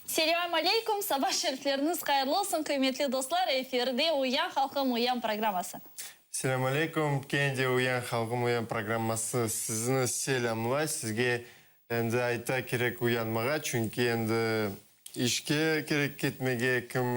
Selâm aleyküm, saba şerifleriñiz hayırlı olsun, qıymetli dostlar, efirde Uyan halqım, uyan programması. Selâm aleyküm, kene de Uyan halqım, uyan programması sizni selâmlay, sizge Endi ayta kerek uyanmağa, çünki endi işke kerek ketmege, kimi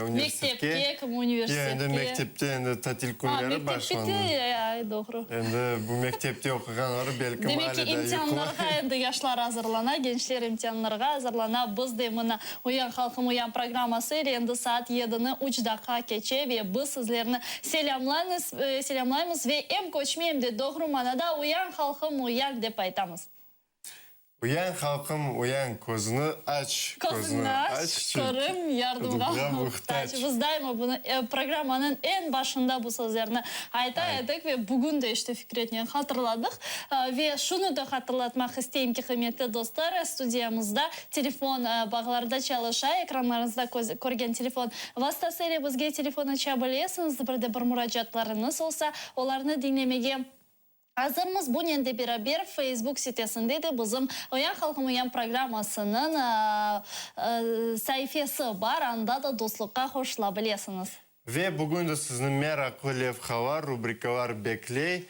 universitetke. Mektepke, kimi universitetke. Endi mektepte endi tatil künleri başlandı. A, mektep bitti, ay, doğru. Endi bu mektepte oquğanları belki Demek ki, alâ daa imtianlarğa endi yaşlar azırlana, gençler imtianlarğa azırlana. Biz de mına Uyan halqım, uyan programması ile endi saat yedini üç daqqa keçe ve biz sizlerni selâmlaymız, selâmlaymız ve em köçme, em de doğru manada Uyan halqım, uyan dep aytamız. Uyan, halqım, uyan, közüni aç, közüni aç, Qırım yardımğa muhtac. Biz daima bunı, programmanıñ eñ başında bu sözlerni ayta edik ve bugün de işte Fikretnen hatırladıq. Ve şunı da hatırlatmaq isteyim ki, qıymetli dostlar, studiyamızda telefon bağları da çalışa, ekranlarıñızda körgen telefon vastası ile bizge telefon aça bilesiñiz, bir de bir muracaatlarıñız olsa, olarnı diñlemege Azırmız, bunen de beraber Facebook sitesinde de bizim Uyan halqım uyan programmasınıñ saifesi bar, anda da dostluqqa qoşula bilesiñiz. Ve bugün de sizni meraqlı levhalar, rubrikalar bekley.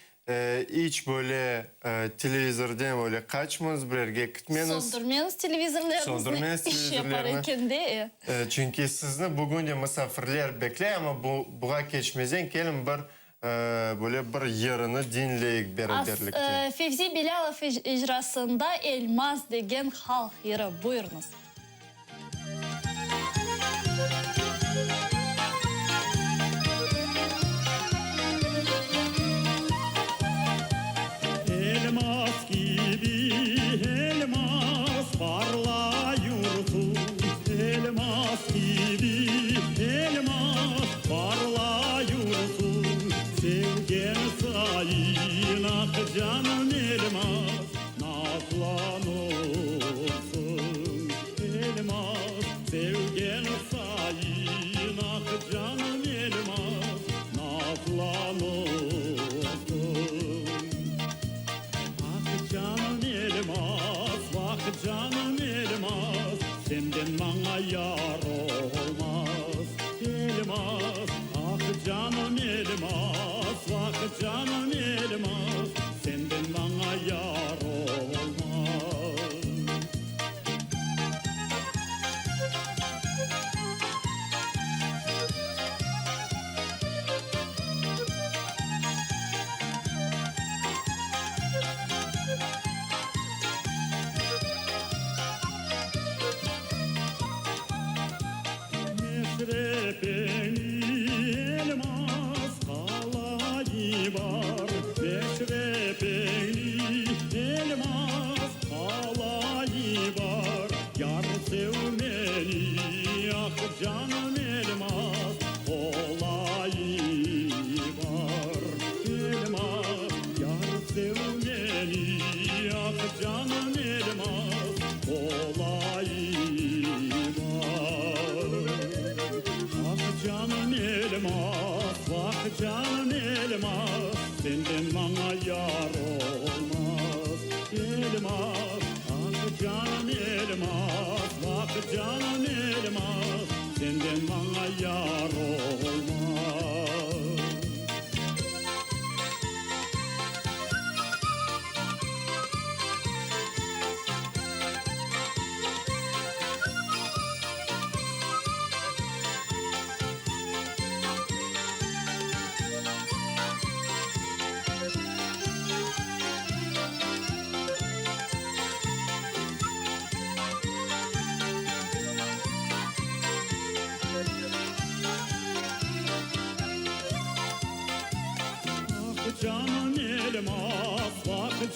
İç böyle televizorden böyle qaçmañız, bir yerge kitmeñiz. Söndürmeñiz televizorlarıñıznı, iş yapar ekende. Çünki sizni bugün de musafirler bekley, amma buğa keçmezden keliñ bir Böyle bir yırını diñleyik beraberlikte. Fevzi Bilâlov icrasında Elmaz degen halq yırı. Buyurıñız. Elmaz kibi elmaz parlayursun, Elmaz kibi elmaz parlayursun, Sevgen sayın ah canım elmaz nazlanırsıñ. Elmaz, sevgen sayın ah canım elmaz nazlanırsıñ. Ah canım elmaz, vah canım elmaz, Senden maña yar olmaz, elmaz. Ah canım elmaz, vah canım elmaz, Senden maña yar olmaz. Meşrepeni elmaz qalayı bar, Meşrepeni elmaz qalayı bar, Yar sevmeni, ah canım elmaz, qolayı bar. Elmaz, yar sevmeni, ah canım elmaz, qolayı bar. Ah canım elmaz, vah canım elmaz, senden maña yar olmaz, elmaz. Ah canım elmaz, vah canım elmaz, senden maña yar olmaz.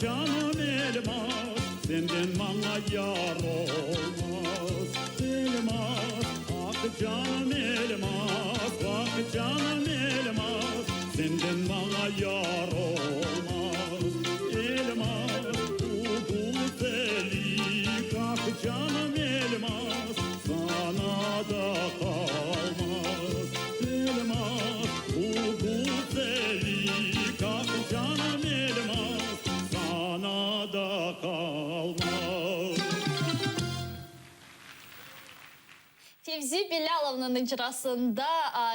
canım elmaz, Senden maña yar olmaz. Elmaz, ah canım elmaz, Vah canım elmaz, Senden maña yar olmaz. Elmaz, bu güzellik, ah canım elmaz, Sana da qalmaz. Elmaz, bu güzellik, ah canım elmaz, Sana da qalmaz. Fevzi Bilâlovnıñ icrasında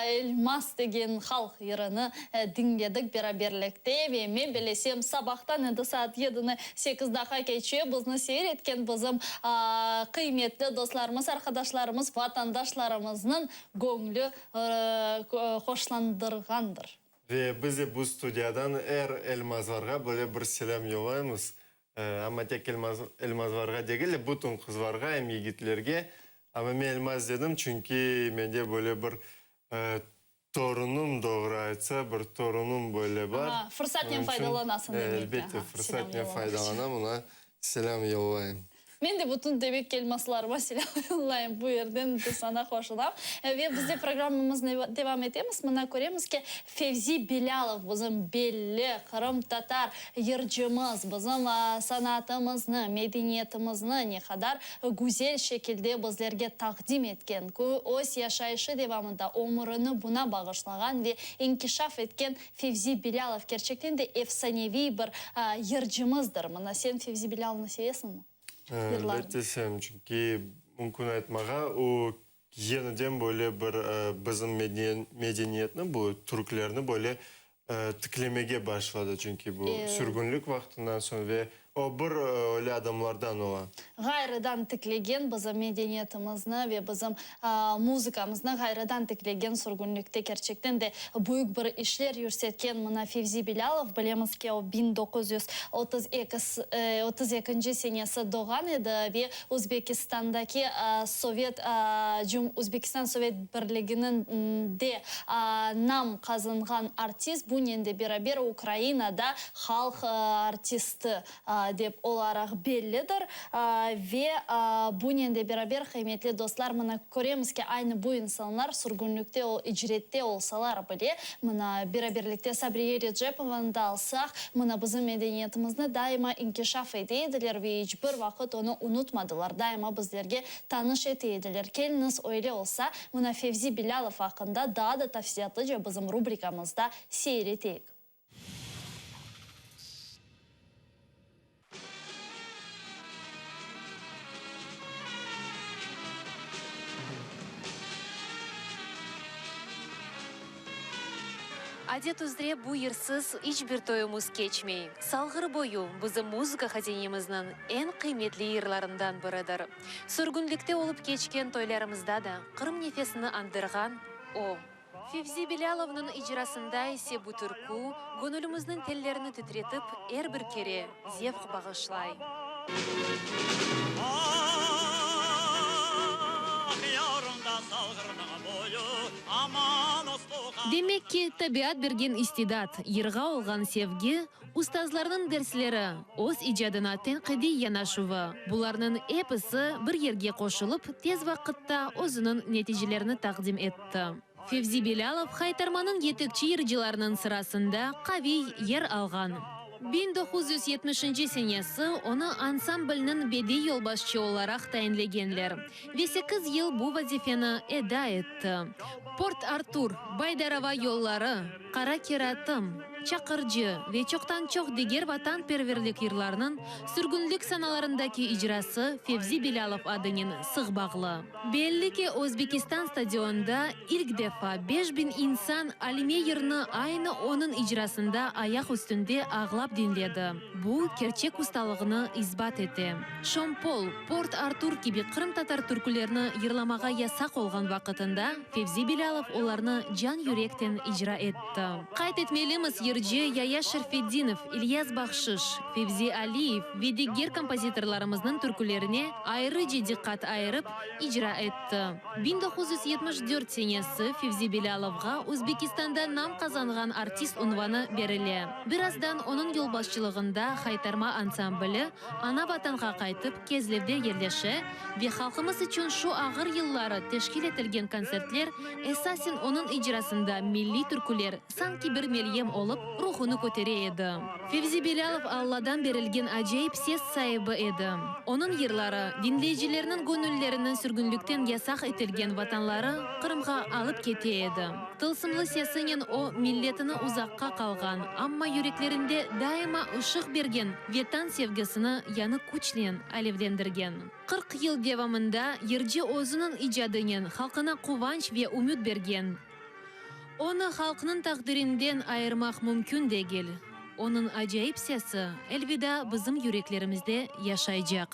Elmaz degen halq yırını diñledik beraberlikte ve men bilesem, sabahtan endi saat yedini sekiz daqqa keçe, bizni seyir etken bizim qıymetli dostlarımız, arqadaşlarımız, vatandaşlarımıznıñ göñlü hoşlandırğandır. Ve biz de bu studiyadan er elmazlarğa böyle bir selâm yollaymız. Amma tek elmazlarğa degil de, bütün qızlarğa, em yigitlerge. Amma men elmaz dedim, çünki mende böyle bir torunım, doğru aytsa, bir torunım böyle bar. Aha, fırsatnen faydalanasıñ demek ki. Elbette, fırsatnen faydalanam, oña selâm yollayım. Men de bütün demek ki elmaslarıma selâm yollayım, bu yerden de saña qoşulam. Ve biz de programmamıznı devam etemiz. Mına köremiz ki, Fevzi Bilâlov bizim belli qırımtatar yırcımız, bizim sanatımıznı, medeniyetimizni ne qadar güzel şekilde bizlerge taqdim etken, öz yaşayışı devamında ömürini buna bağışlağan ve inkişaf etken Fevzi Bilâlov kerçekten de efsaneviy bir yırcımızdır. Mına sen Fevzi Bilâlovnı sevesiñmi? Yırlarını. Elbette sevem, çünki mümkün aytmağa, o yeniden böyle bir bizim medeniyetni, bu türklerni böyle tiklemege başladı, çünki bu sürgünlik vaqtından soñ ve o bir öyle adamlardan ola. Ğayrıdan tiklegen bizim medeniyetimizni ve bizim muzıkamıznı ğayrıdan tiklegen sürgünlikte kerçekten de büyük bir işler yürsetken mına Fevzi Bilâlov, bilemiz ki, o 1932 32-nci senesi doğğan edi ve Özbekistandaki Sovet Özbekistan Sovet Birliginiñ de nam qazanğan artist, bunen de beraber Ukrainada halq artisti dep olaraq bellidir. Ve bunen de beraber, qıymetli dostlar, mına köremiz ki, aynı bu insanlar sürgünlikte, icrette olsalar bile, mına beraberlikte Sabriye Recepovanı da alsaq, mına bizim medeniyetimizni daima inkişaf ete ediler ve iç bir vaqıt onı unutmadılar, daima bizlerge tanış ete ediler. Keliñiz, öyle olsa, mına Fevzi Bilâlov aqqında daa da tafsilâtlıca bizim rubrikamızda seyir eteyik. Adet üzre bu yırsız iç bir toyumız keçmey. Salğır boyu, bizim muzıka hazinemizniñ eñ qıymetli yırlarından biridir. Sürgünlikte olıp keçken toylarımızda da Qırım nefesini añdırğan o. Fevzi Bilâlovnıñ icrasında ise bu türkü, göñülümizniñ tellerini titretip, er bir kere zevq bağışlay. Demek ki, tabiat bergen istidat, yırğa olğan sevgi, ustazlarnıñ dersleri, öz icadına tenqidiy yanaşuvı, bularnıñ episi bir yerge qoşulıp, tez vaqıtta özüniñ neticelerini taqdim etti. Fevzi Bilâlov Haytarmanıñ yetekçi yırcılarınıñ sırasında qaviy yer alğan. 1970-nci senesi onı ansamblniñ bediy yolbaşçı olaraq tayinlegenler ve sekiz yıl bu vazifeni eda etti. Port-Artur, Baydarava yolları, Qara keratım, Çaqırcı ve çoqtan-çoq diger vatanperverlik yırlarnıñ sürgünlik sanalarındaki icrası Fevzi Bilâlov adınen sıq bağlı. Belli ki, Özbekistan stadionda ilk defa 5000 insan Alime yırını aynı onıñ icrasında ayaq üstünde ağlap diñledi. Bu, kerçek ustalığını isbat ete. Şompol, Port-Artur kibi qırımtatar türkülerini yırlamağa yasaq olğan vaqıtında Fevzi Bilâlov olarnı can-yürekten icra etti. Qayd etmelimiz. yırcı Yaya Şerfedinov, İlyas Bahşış, Fevzi Aliyev ve diger kompozitorlarımıznıñ türkülerine ayrıca diqqat ayırıp, icra etti. 1974 senesi Fevzi Belâlovğa Özbekistanda nam qazanğan artist unvanı berile. Birazdan onıñ yolbaşçılığında Haytarma ansambli ana Vatanğa qaytıp, Kezlevde yerleşe ve halqımız içün şu ağır yılları teşkil etilgen kontsertler, esasen onıñ icrasında milliy türküler sanki bir melyem olıp, ruhunı kötere edi. Fevzi Belâlov Alladan berilgen acayip ses saibi edi. Onıñ yırları diñleyicilerniñ göñüllerini sürgünlikten yasaq etilgen vatanları Qırımğa alıp kete edi. Tılsımlı sesinen o, milletini uzaqqa qalğan, amma yüreklerinde daima ışıq bergen Vetan sevgisini yañı küçnen alevlendirgen. 40 yıl devamında yırcı özüniñ icadınen halqına quvanç ve ümüt bergen. Onı halqnıñ taqdirinden ayırmaq mümkün degil. Onıñ acayip sesi elvida bizim yüreklerimizde yaşaycaq.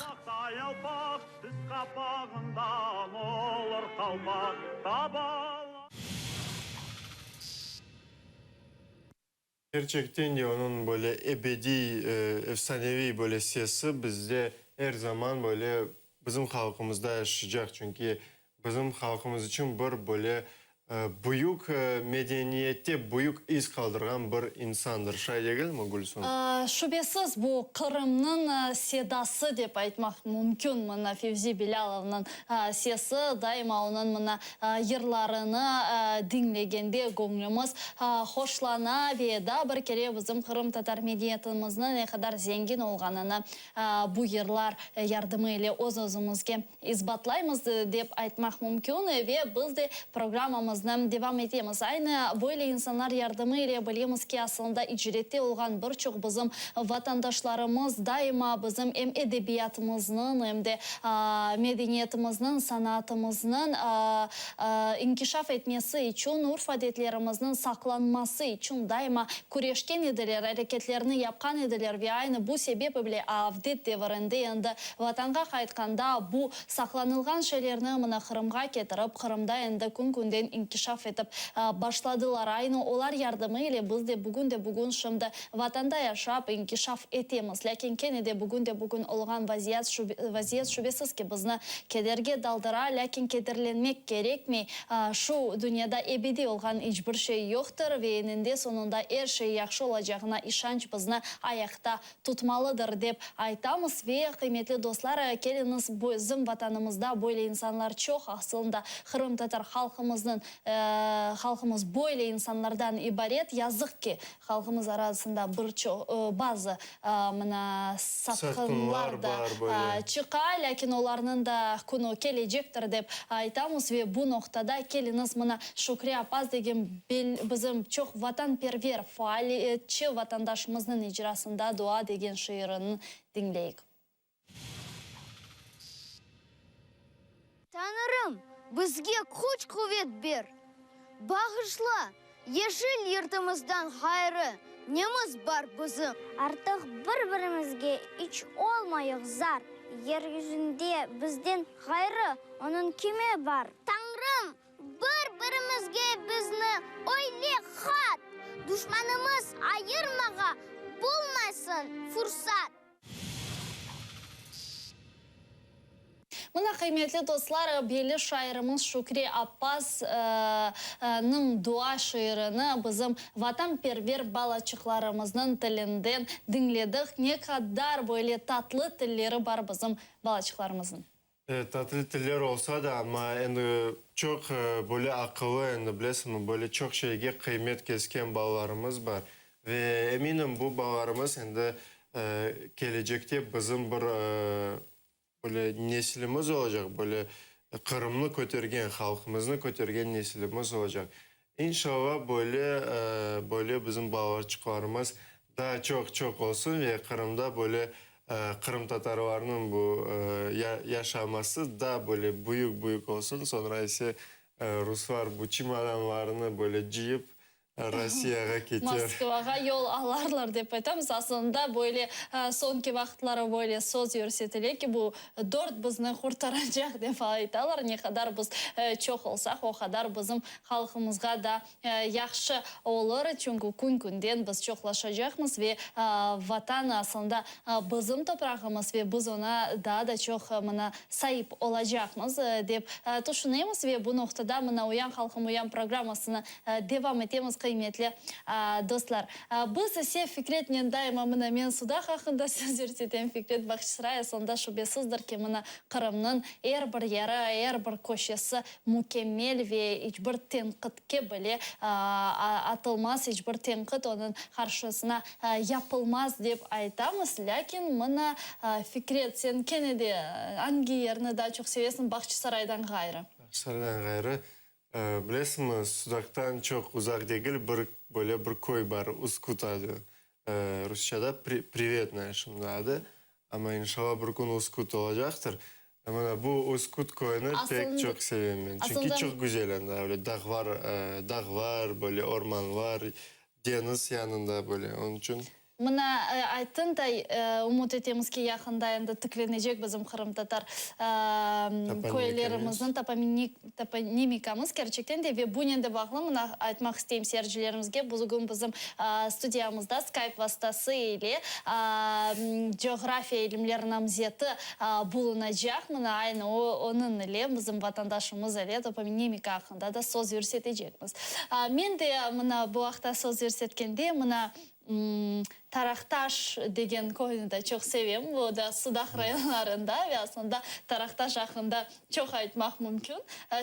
Kerçekten de onıñ böyle ebediy, efsaneviy böyle sesi bizde er zaman böyle bizim halqımızda yaşaycaq. Çünki bizim halqımız içün bir böyle büyük medeniyette büyük iz qaldırğan bir insandır. Şay degilmi, Gülsum? Şübesiz, bu Qırımnıñ sedası dep aytmaq mümkün mına Fevzi Bilâlovnıñ sesi, daima onıñ mına yırlarını diñlegende göñlümiz hoşlana ve daa bir kere bizim qırımtatar medeniyetimizniñ ne qadar zengin olğanını bu yırlar yardımı ile öz-özümizge isbatlaymız dep aytmaq mümkün ve biz de programmamıznı devam etemiz. Aynı böyle insanlar yardımı ile bilemiz ki, asılında icrette olğan bir çoq bizim vatandaşlarımız daima bizim em edebiyatımıznıñ, em de medeniyetimizniñ, sanatımıznıñ inkişaf etmesi içün, urf-adetlerimizniñ saqlanması içün daima küreşken ediler, areketlerini yapqan ediler ve aynı bu sebep ile avdet devirinde endi Vatanğa qaytqanda bu saqlanılğan şeylerni mına Qırımğa ketirip, Qırımda endi kün-künden inkişaf etip başladılar. Aynı olar yardımı ile biz de bugün de bugün şimdi Vatanda yaşap, inkişaf etemiz. Lâkin kene de bugün de bugün olğan vaziyat vaziyet şübesiz ki, bizni kederge daldıra, lâkin kederlenmek kerekmey. Şu dünyada ebediy olğan iç bir şey yoqtır ve eninde soñunda er şey yahşı olacağına işanç bizni ayaqta tutmalıdır, dep aytamız. Ve, qıymetli dostlar, keliñiz, bizim Vatanımızda böyle insanlar çoq, aslında qırımtatar halqımıznıñ, halqımız böyle insanlardan ibaret. Yazıq ki, halqımız arasında bir çoq, bazı, mına, satqınlar da çıqa, lâkin olarnıñ da künü kelecektir, dep aytamız. Ve bu noqtada, keliñiz, mına, Şükri Appaz degen bizim çoq vatanperver, Faaliyetçi vatandaşımıznıñ icrasında Dua degen şiirini diñleyik. Tañrım, bizge küç-quvet ber. Bağışla, yeşil yurtumızdan ğayrı nemiz bar bizim? Artıq bir-birimizge iç olmayıq zar. Yer yüzünde bizden ğayrı onıñ kimi bar? Tañrım, Bir-birimizge bizni öyle qat, duşmanımız ayırmağa bulmasın fursat. Mına, qıymetli dostlar, belli şairimiz Şükri Appaz nıñ Dua şiirini bizim vatanperver balaçıqlarımıznıñ tilinden diñledik. Ne qadar böyle tatlı tilleri bar bizim balaçıqlarımıznıñ. Tatlı tiller olsa da, amma endi çoq böyle aqıllı, endi bilesiñmi, böyle çoq şeyge qıymet kesken balalarımız bar. Ve eminim, bu balalarımız endi kelecekte bizim bir böyle nesilimiz olacaq, böyle Qırımnı kötergen, halqımıznı kötergen nesilimiz olacaq. İnşallah, böyle, böyle bizim balaçıqlarımız daa çoq-çoq olsun ve Qırımda böyle qırımtatarlarnıñ bu yaşaması daa böyle büyük-büyük olsun, soñra ise ruslar bu çimadanlarını böyle cıyıp. Rossiyağa keter. Moskvağa yol alarlar dep aytamız. Aslında böyle soñki vaqıtları böyle söz yürsetile ki, bu dört bizni qurtaracaq dep aytalar. Ne qadar biz çoq olsaq, o qadar bizim halqımızğa da yahşı olur. Çünki kün-künden biz çoqlaşacaqmız ve Vatan aslında bizim toprağımız ve biz oña daa da çoq mına saip olacaqmız dep tüşünemiz. Ve bu noqtada mına Uyan halqım uyan programmasını Devam etemiz, qıymetli dostlar. Biz ise Fikretnen daima mına men Sudaq aqqında söz yürsetem, Fikret Bağçasaray asılında şübesizdir ki, mına Qırımnıñ er bir yeri, er bir köşesi mükemmel ve iç bir tenqitke bile atılmaz, iç bir tenqit onıñ qarşısına yapılmaz dep aytamız. Lâkin mına Fikret, sen kene de angi yerni daa çoq sevesiñ Bağçasaraydan ğayrı? Bağçasaraydan ğayrı Bilesiñmi, Sudaqtan çoq uzaq degil bir böyle bir köy bar, Uskut adı. Rusçada Privetnaya şimdi adı, amma inşallah bir kün Uskut olacaqtır. Mına bu Uskut köyüni pek çoq sevem men, çünki çoq güzel anda, öyle dağlar, dağlar, böyle ormanlar, deñiz yanında böyle, onıñ içün. Mına, ayttıñ da, ümüt etemiz ki, yaqında endi tiklenecek bizim qırımtatar köylerimizniñ toponimikamız kerçekten de. Ve bunen de bağlı, mına, aytmaq isteyim seyircilerimizge, bugün bizim studiyamızda Skype vastası ile coğrafiya ilimleri namzeti bulunacaq. Mına, aynı o, onıñ ile, bizim vatandaşımız ile toponimika aqqında da söz yürsetecekmiz. Men de, mına, bu aqta söz yürsetkende, mına, Taraqtaş degen köyni de çoq sevem, o da Sudaq rayonlarında ve aslında Taraqtaş aqqında çoq aytmaq mümkün,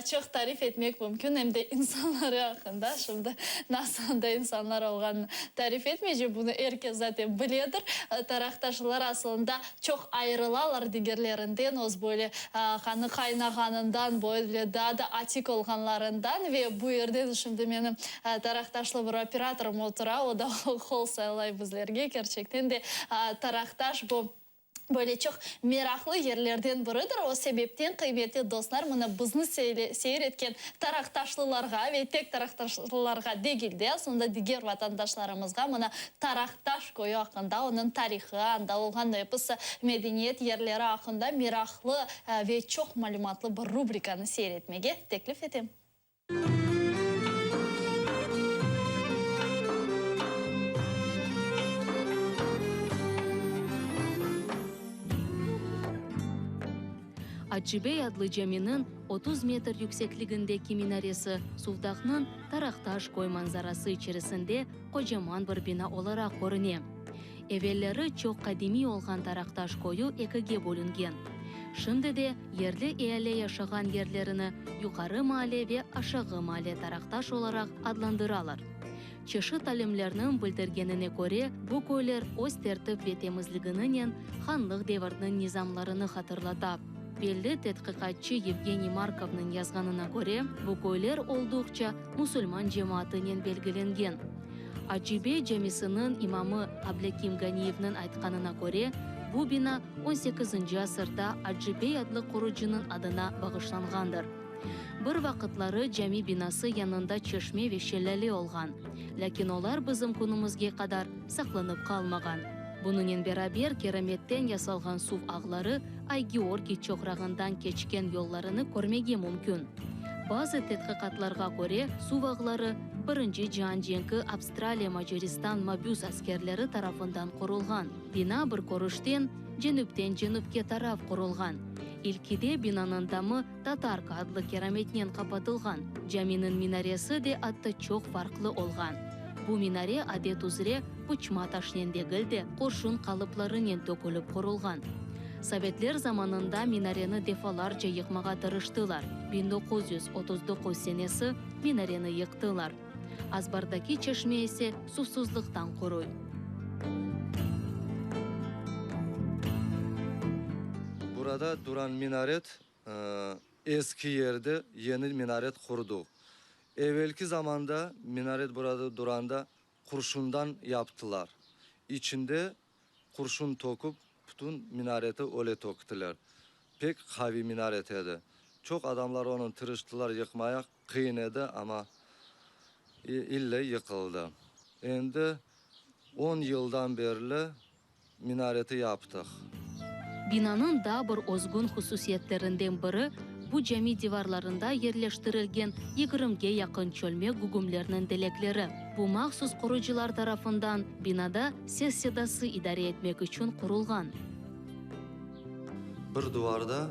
çoq tarif etmek mümkün, em de insanları aqqında, şimdi nasıl anda insanlar olğanını tarif etmeycem, bunı er kes zaten biledir. Taraqtaşlılar aslında çoq ayırılalar digerlerinden, öz böyle qanı qaynağanından, böyle daa da atik olğanlarından ve bu yerden şimdi menim Taraqtaşlı bir operatorım otura, o da qol sallay bizlerge. Kerçekten de Taraqtaş bu böyle çoq meraqlı yerlerden biridir. O sebepten, qıymetli dostlar, mına bizni seyir etken taraqtaşlılarğa ve tek taraqtaşlılarğa degil de, aslında diger vatandaşlarımızğa mına Taraqtaş köyü aqqında, onıñ tarihı, anda olğan episi medeniyet yerleri aqqında meraqlı ve çoq malümatlı bir rubrikanı seyir etmege teklif etem. Acıbey adlı caminiñ 30 metr yüksekligindeki minaresi Suvdaqnıñ Taraqtaş köy manzarası içerisinde qocaman bir bina olaraq körüne. Evelleri çoq qadimiy olğan Taraqtaş köyü ekige bölüngen. Şimdi de yerli eali yaşağan yerlerini Yuqarı Maale ve Aşağı Maale Taraqtaş olaraq adlandıralar. Çeşit alimlerniñ bildirgenine köre, bu köyler öz tertip ve temizligininen hanlıq devirniñ nizamlarını hatırlata. Belli tedqiqatçı Yevgeniy Markovnıñ yazğanına köre, bu köyler olduqça musulman cemaatınen belgilengen. Acıbey camisiniñ imamı Ablâkim Ganiyevniñ aytqanına köre, bu bina on sekizinci asırda Acıbey adlı qurucınıñ adına bağışlanğandır. Bir vaqıtları cami binası yanında çeşme ve şellâle olğan, lâkin olar bizim künümizge qadar saqlanıp qalmağan. Bunıñen beraber kerametten yasalğan suv ağları Ay-Georgiy çoqrağından keçken yollarını körmege mümkün. Bazı tedqiqatlarğa köre, suv ağları Birinci cian cenki Avstraliya-Macaristan mabüs askerleri tarafından qurulğan. Bina bir körüşten cenüpten cenüpke taraf qurulğan. İlkide binanıñ damı tatarka adlı kerametnen qapatılğan. Caminiñ minaresi de atta çoq farqlı olğan. Bu minare adet üzre pıçma taşnen degil de, qurşun qalıplarınen tökülip qurulğan. Sovetler zamanında minareni defalarca yıqmağa tırıştılar. 1939 senesi minareni yıqtılar. Azbardaki çeşme ise suvsuzlıqtan quruy. Burada duran minaret eski yerde yeni minaret qurduq. Evelki zamanda minaret burada duranda qurşundan yaptılar. İçinde qurşun töküp, bütün minareti öyle töktiler. Pek qaviy minaret edi. Çoq adamlar onı tırıştılar yıqmaya, qıyın edi, amma. İlle yıqıldı. Endi on yıldan berli minareti yaptıq. Binanıñ daa bir özgün hususiyetlerinden biri, bu cami divarlarında yerleştirilgen yigirmige yaqın çölmek gügümlerniñ delekleri. Bu mahsus qurucılar tarafından binada ses-sedası idare etmek içün qurulğan. Bir duvarda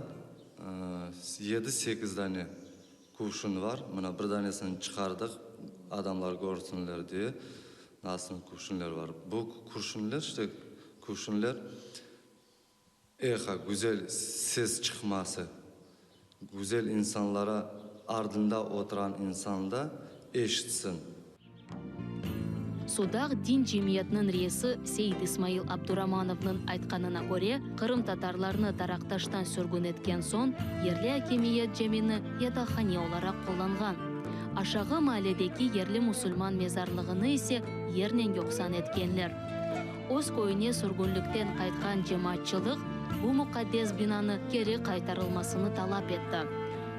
yedi-sekiz dane Kuvşun var, mına bir danesini çıqardıq, adamlar körsinler diye, nasıl kuvşunler var. Bu kurşunler, işte, kuvşunler eha, güzel ses çıqması, güzel insanlara, ardında oturan insan da eşitsin. Sudaq din cemiyetiniñ reisi Seit İsmail Abduramanovnıñ aytqanına köre, qırımtatarlarnı Taraqtaştan sürgün etken soñ, yerli akimiyet camini yataqhane olaraq qullanğan. Aşağı maaledeki yerli musulman mezarlığını ise yernen yoqsan etkenler. Öz köyüne sürgünlikten qaytqan cemaatçılıq bu muqaddes binanı keri qaytarılmasını talap etti.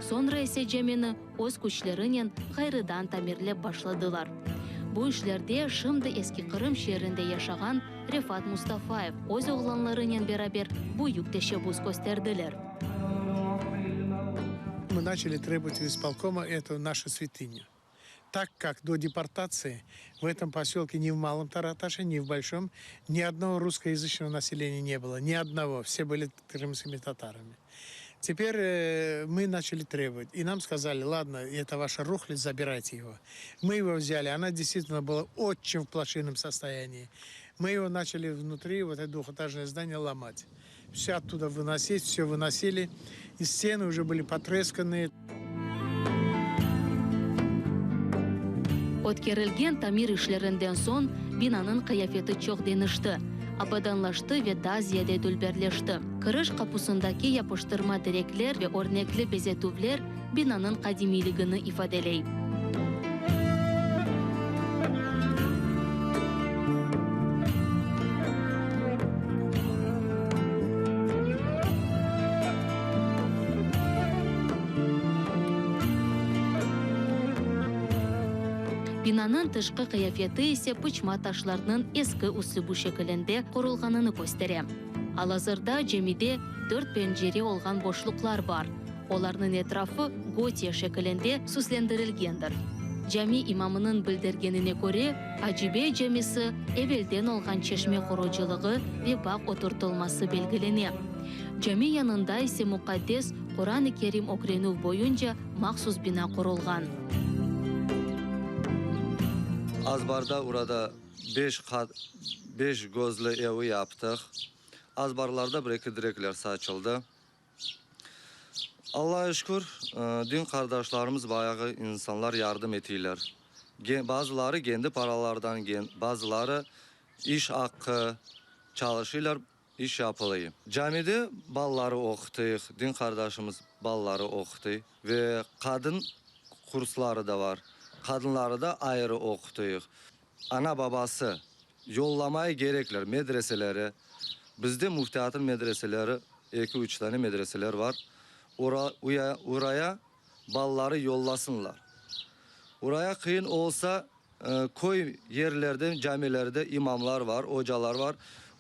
Soñra ise camini öz küçlerinen ğayrıdan tamirlep başladılar. Bu işlerde şimdi Eski Qırım şeerinde yaşağan Refat Mustafayev öz oğlanlarınen beraber büyük teşebbüs kösterdiler. Мы начали требовать у исполкома эту нашу святыню. Так как до депортации в этом поселке ни в Малом Тараташе, ни в Большом ни одного русскоязычного населения не было. Ни одного. Все были крымскими татарами. Теперь э, мы начали требовать. И нам сказали, ладно, это ваша рухлядь, забирайте его. Мы его взяли. Она действительно была очень в плашином состоянии. Мы его начали внутри, вот это двухэтажное здание, ломать. Все оттуда выносить, все выносили. И стены уже были потресканные. Ötkerilgen tamir işlerinden soñ binanıñ qıyafeti çoq deñişti, abadanlaştı ve daa ziyade dülberleşti. Kiriş qapusındaki yapıştırma direkler ve örnekli bezetüvler binanıñ qadimiyligini ifadeley. Binanıñ tışqı qıyafeti ise pıçma taşlarnıñ eski üslübi şekilinde qurulğanını köstere. Al-azırda camide dört pencere olğan boşluqlar bar, olarnıñ etrafı gotiya şekilinde süslendirilgendir. Cami imamınıñ bildirgenine köre, Acibey camisi evelden olğan çeşme qurucılığı ve bağ oturtılması belgilene. Cami yanında ise muqaddes Quran-ı Kerim ögrenüv boyunca mahsus bina qurulğan. Azbarda urada beş qat, beş gözlü evi yaptıq. Azbarlarda bir-eki direkler saçıldı. Allağa şükür, din qardaşlarımız bayağı insanlar yardım etiyler. Bazıları kendi paralardan, bazıları iş aqqı çalışıylar, iş yapılıy. Camide balaları oqutıyıq, din qardaşımız balaları oqutıy ve qadın kursları da bar, qadınları da ayrı oqutıyıq. Ana-babası yollamay kerekler medreselere. Bizde müftiyatın medreseleri, eki-üç tane medreseler var. Ora, uya, oraya balaları yollasınlar. Oraya qıyın olsa, köy yerlerde camilerde imamlar var, ocalar var.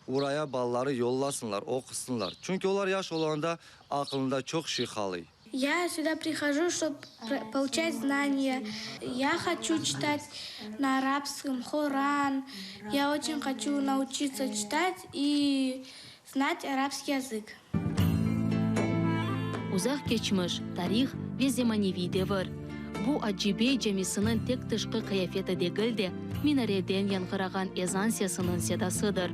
Oraya balaları yollasınlar, oqusınlar. Çünki olar yaş olğanda aqılında çoq şey qalıy. Я сюда прихожу, чтоб получать знания. Я хочу читать на арабском Коран. Я очень хочу научиться читать и знать арабский язык. Uzaq keçmiş, tarih ve zemaneviy devir. Bu Acibey camisiniñ tek tışqı qıyafeti degil de, minareden yañğırağan ezan sesiniñ sedasıdır.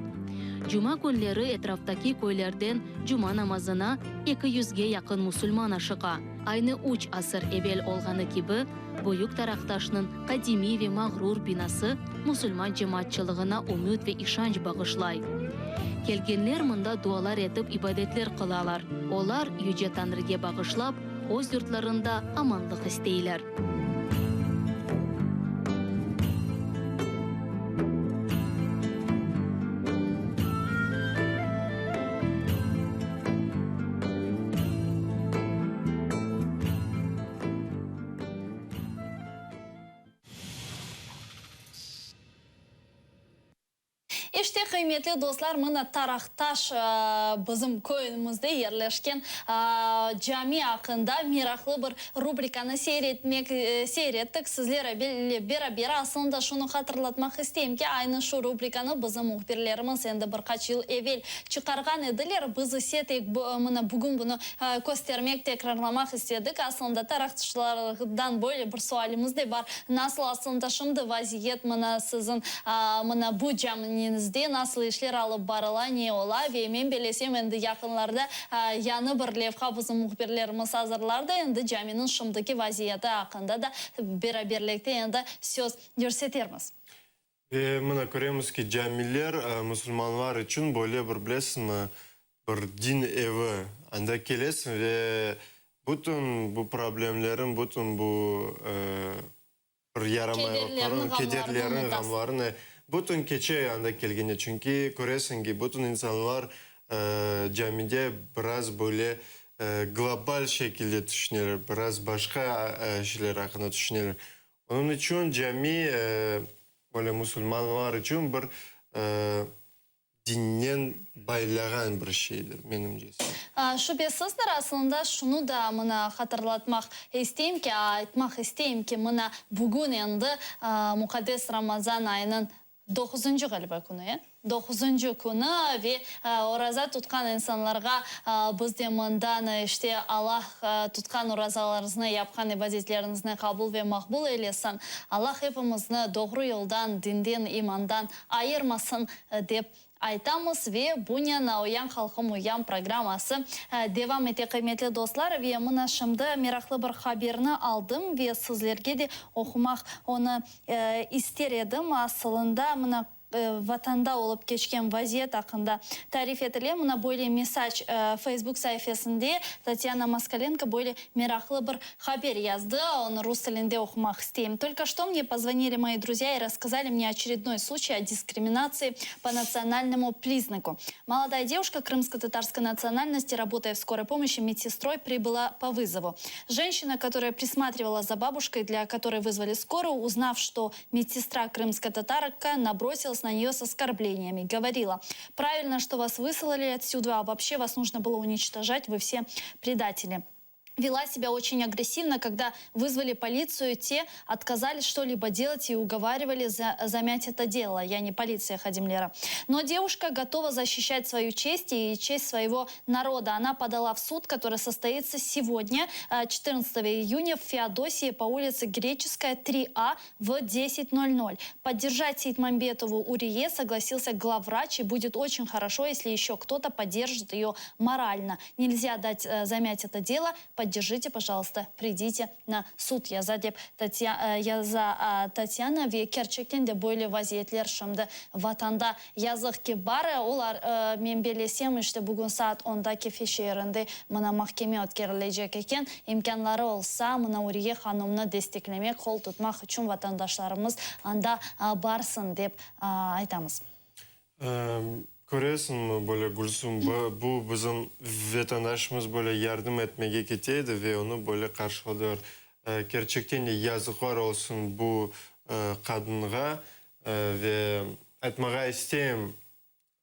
Cuma künleri etraftaki köylerden cuma namazına eki yüzge yaqın musulman aşıqa. Aynı üç asır evel olğanı kibi, Büyük Taraqtaşnıñ qadimiy ve mağrur binası musulman cemaatçılığına ümüt ve işanç bağışlay. Kelgenler mında dualar etip ibadetler qılalar. Olar Yüce Tañrıge bağışlap, öz yurtlarında amanlıq isteyler. İşte, qıymetli dostlar, mına Taraqtaş, bizim köyümizde yerleşken cami aqqında meraqlı bir rubrikanı seyir etmek, seyir ettik sizler ile beraber. Aslında şunı hatırlatmaq isteyim ki, aynı şu rubrikanı bizim mühbirlerimiz endi bir qaç yıl evel çıqarğan ediler. Biz ise tek mına bugün bunı köstermek, tekrarlamaq istedik. Aslında taraqtaşlardan böyle bir sualimiz de bar, nasıl aslında şimdi vaziyet mına siziñ mına bu camiñizde nasıl işler alıp barıla, ne ola? Ve men belesem, endi yaqınlarda yañı bir levha bizim mühbirlerimiz azırlardı, endi caminiñ şimdiki vaziyeti aqqında da beraberlikte endi söz yürsetermiz. Ve mına köremiz ki, camiler musulmanlar içün böyle bir, bilesiñmi, bir din evi. Anda kelesiñ ve bütün bu problemleriñ, bütün bu bir yaramaylıqlarıñ, kederleriñ, ğamlarıñ, bütün keçe anda kelgende. Çünki köresiñ ki, bütün insanlar camide biraz böyle global şekilde tüşüneler, biraz başqa şeyler aqqında tüşüneler. Onıñ içün cami böyle musulmanlar içün bir dinnen baylağan bir şeydir, menimcese. Şübesizdir, aslında şunı da mına hatırlatmaq isteyim ki, aytmaq isteyim ki, mına bugün endi muqaddes Ramazan ayınıñ Doquzıncı ğaliba künü, e? Doquzıncı künü ve oraza tutqan insanlarğa biz de mından, işte, Allah tutqan orazalarıñıznı, yapqan ibadetleriñizni qabul ve maqbul eylesin, Allah epimizni doğru yoldan, dinden, imandan ayırmasın, dep aytamız ve bunen Uyan halqım, uyan programması devam ete, qıymetli dostlar. Ve mına şimdi meraqlı bir haberni aldım ve sizlerge de oqumaq onı İster edim, asılında, mına, Vatanda olıp keçken vaziyet aqqında tarif etile. Mına böyle mesac Feysbuk saifesinde Tatyana Moskalenko böyle meraqlı bir haber yazdı. Onı rus tilinde oqumaq isteyim. Tolko çto mne pozvonili moi druzya i rasskazali mne oçerednoy sluçay o diskriminatsii po natsionalnomu priznaku. Molodaya devuşka krımsko-tatarskoy natsionalnosti, rabotaya v skoroy pomoşçi medsestroy, pribıla po vızovu. Jenşçina, kotoraya prismatrivala za babuşkoy, dlâ kotoroy vızvali skoruyu, uznav, çto medsestra krımskaya tatarka, nabrosilas na neyo s oskorbleniyami, govorila, Pravilno, çto vas vıslali otsüda, a voobşçe vas nujno bylo uniçtojat, vı vse predateli. Vela sebâ oçen agressivno, kogda vızvali politsiyu, te otkazalis çto-libo delat i ugovarivali zamât eto delo, yani politsiya hadimleri. No devuşka gotova zaşişçat svoyu çest i çest svoego naroda. Ona podala v sud, kotoryy sostoitsâ segodnâ, çetırnadtsatogo iyunya, v Feodosii po ulitse Greçeskaya, tri A, v desyat nol nol. Podderjat Seytmambetovu Uriye soglasilsâ glavvraç i budet oçen horoşo, esli eşö kto-to podderjit eyo moralno. Nelzâ dat zamât eto delo, podderjite, pojalısta, pridite na sud, yaza dep yaza Tatyana ve kerçekten de böyle vaziyetler şimdi Vatanda yazıq ki bar. Olar, men bellesem, işte bugün saat onda Kefe şeerinde mına mahkeme ötkerilecek eken. İmkânları olsa, mına Uriye hanımnı desteklemek, qol tutmaq içün vatandaşlarımız anda barsın dep aytamız. Köresiñmi, böyle Gülsüm, bu bizim vetandaşımız böyle yardım etmege kete edi ve onı böyle qarşıladılar. Kerçekten de yazıqlar olsun bu qadınğa ve aytmağa isteyim,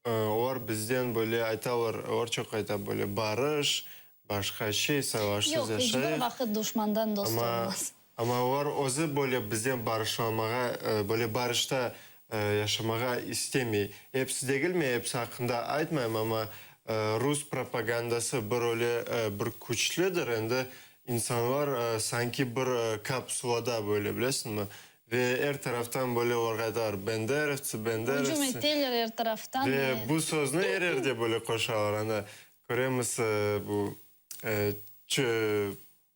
olar bizden böyle aytalar, olar çoq ayta böyle barış, başqa şey, savaşsız Yoq, iç bir yaşayıq. vaqıt duşmandan dost Amma olmaz. Amma olar özü böyle bizden barışlamağa, böyle barışta yaşamağa istemey. Episi degil, men episi aqqında aytmayım, amma rus propagandası bir öyle bir küçlüdir, endi insanlar sanki bir kapsulada böyle, bilesiñmi? Ve er taraftan böyle olarğa aytalar, benderovtsı, benderovtsı. Ücüm eteler er taraftan. Ve bu sözni er yerde böyle qoşalar. Ana, köremiz bu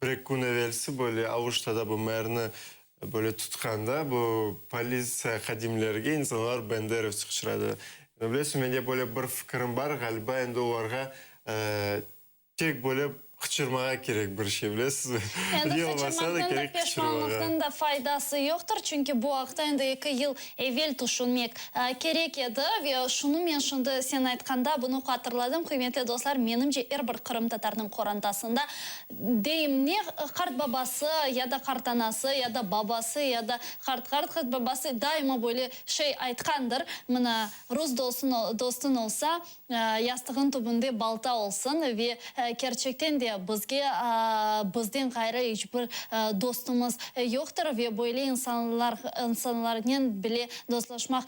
Bir-eki kün evelsi böyle Aluştada bu merni böyle tutqanda, bu politsiya hadimlerge insanlar benderovtsı qıçıradı. Endi bilesiñ, mende böyle bir fikirim bar, ğaliba endi olarğa tek böyle. Qıçırmağa kerek bir şey, bilesizmi? Endi Ne olmasa da qıçırmaqnıñ da, kerek qıçırmağa. peşmanlıqnıñ da faydası yoqtır, çünki bu aqta endi eki yıl evel tüşünmek kerek edi. Ve şunı men şimdi sen aytqanda bunı hatırladım, qıymetli dostlar, menimce er bir qırımtatarnıñ qorantasında, deyim, ne qartbabası ya da qartanası, ya da babası, ya da qart-qart-qartbabası daima böyle şey aytqandır, mına, rus dostun olsa, Yastığıñ tübünde balta olsun ve kerçekten de bizge bizden ğayrı iç bir dostumız yoqtır ve böyle insanlar insanlarnen bile dostlaşmaq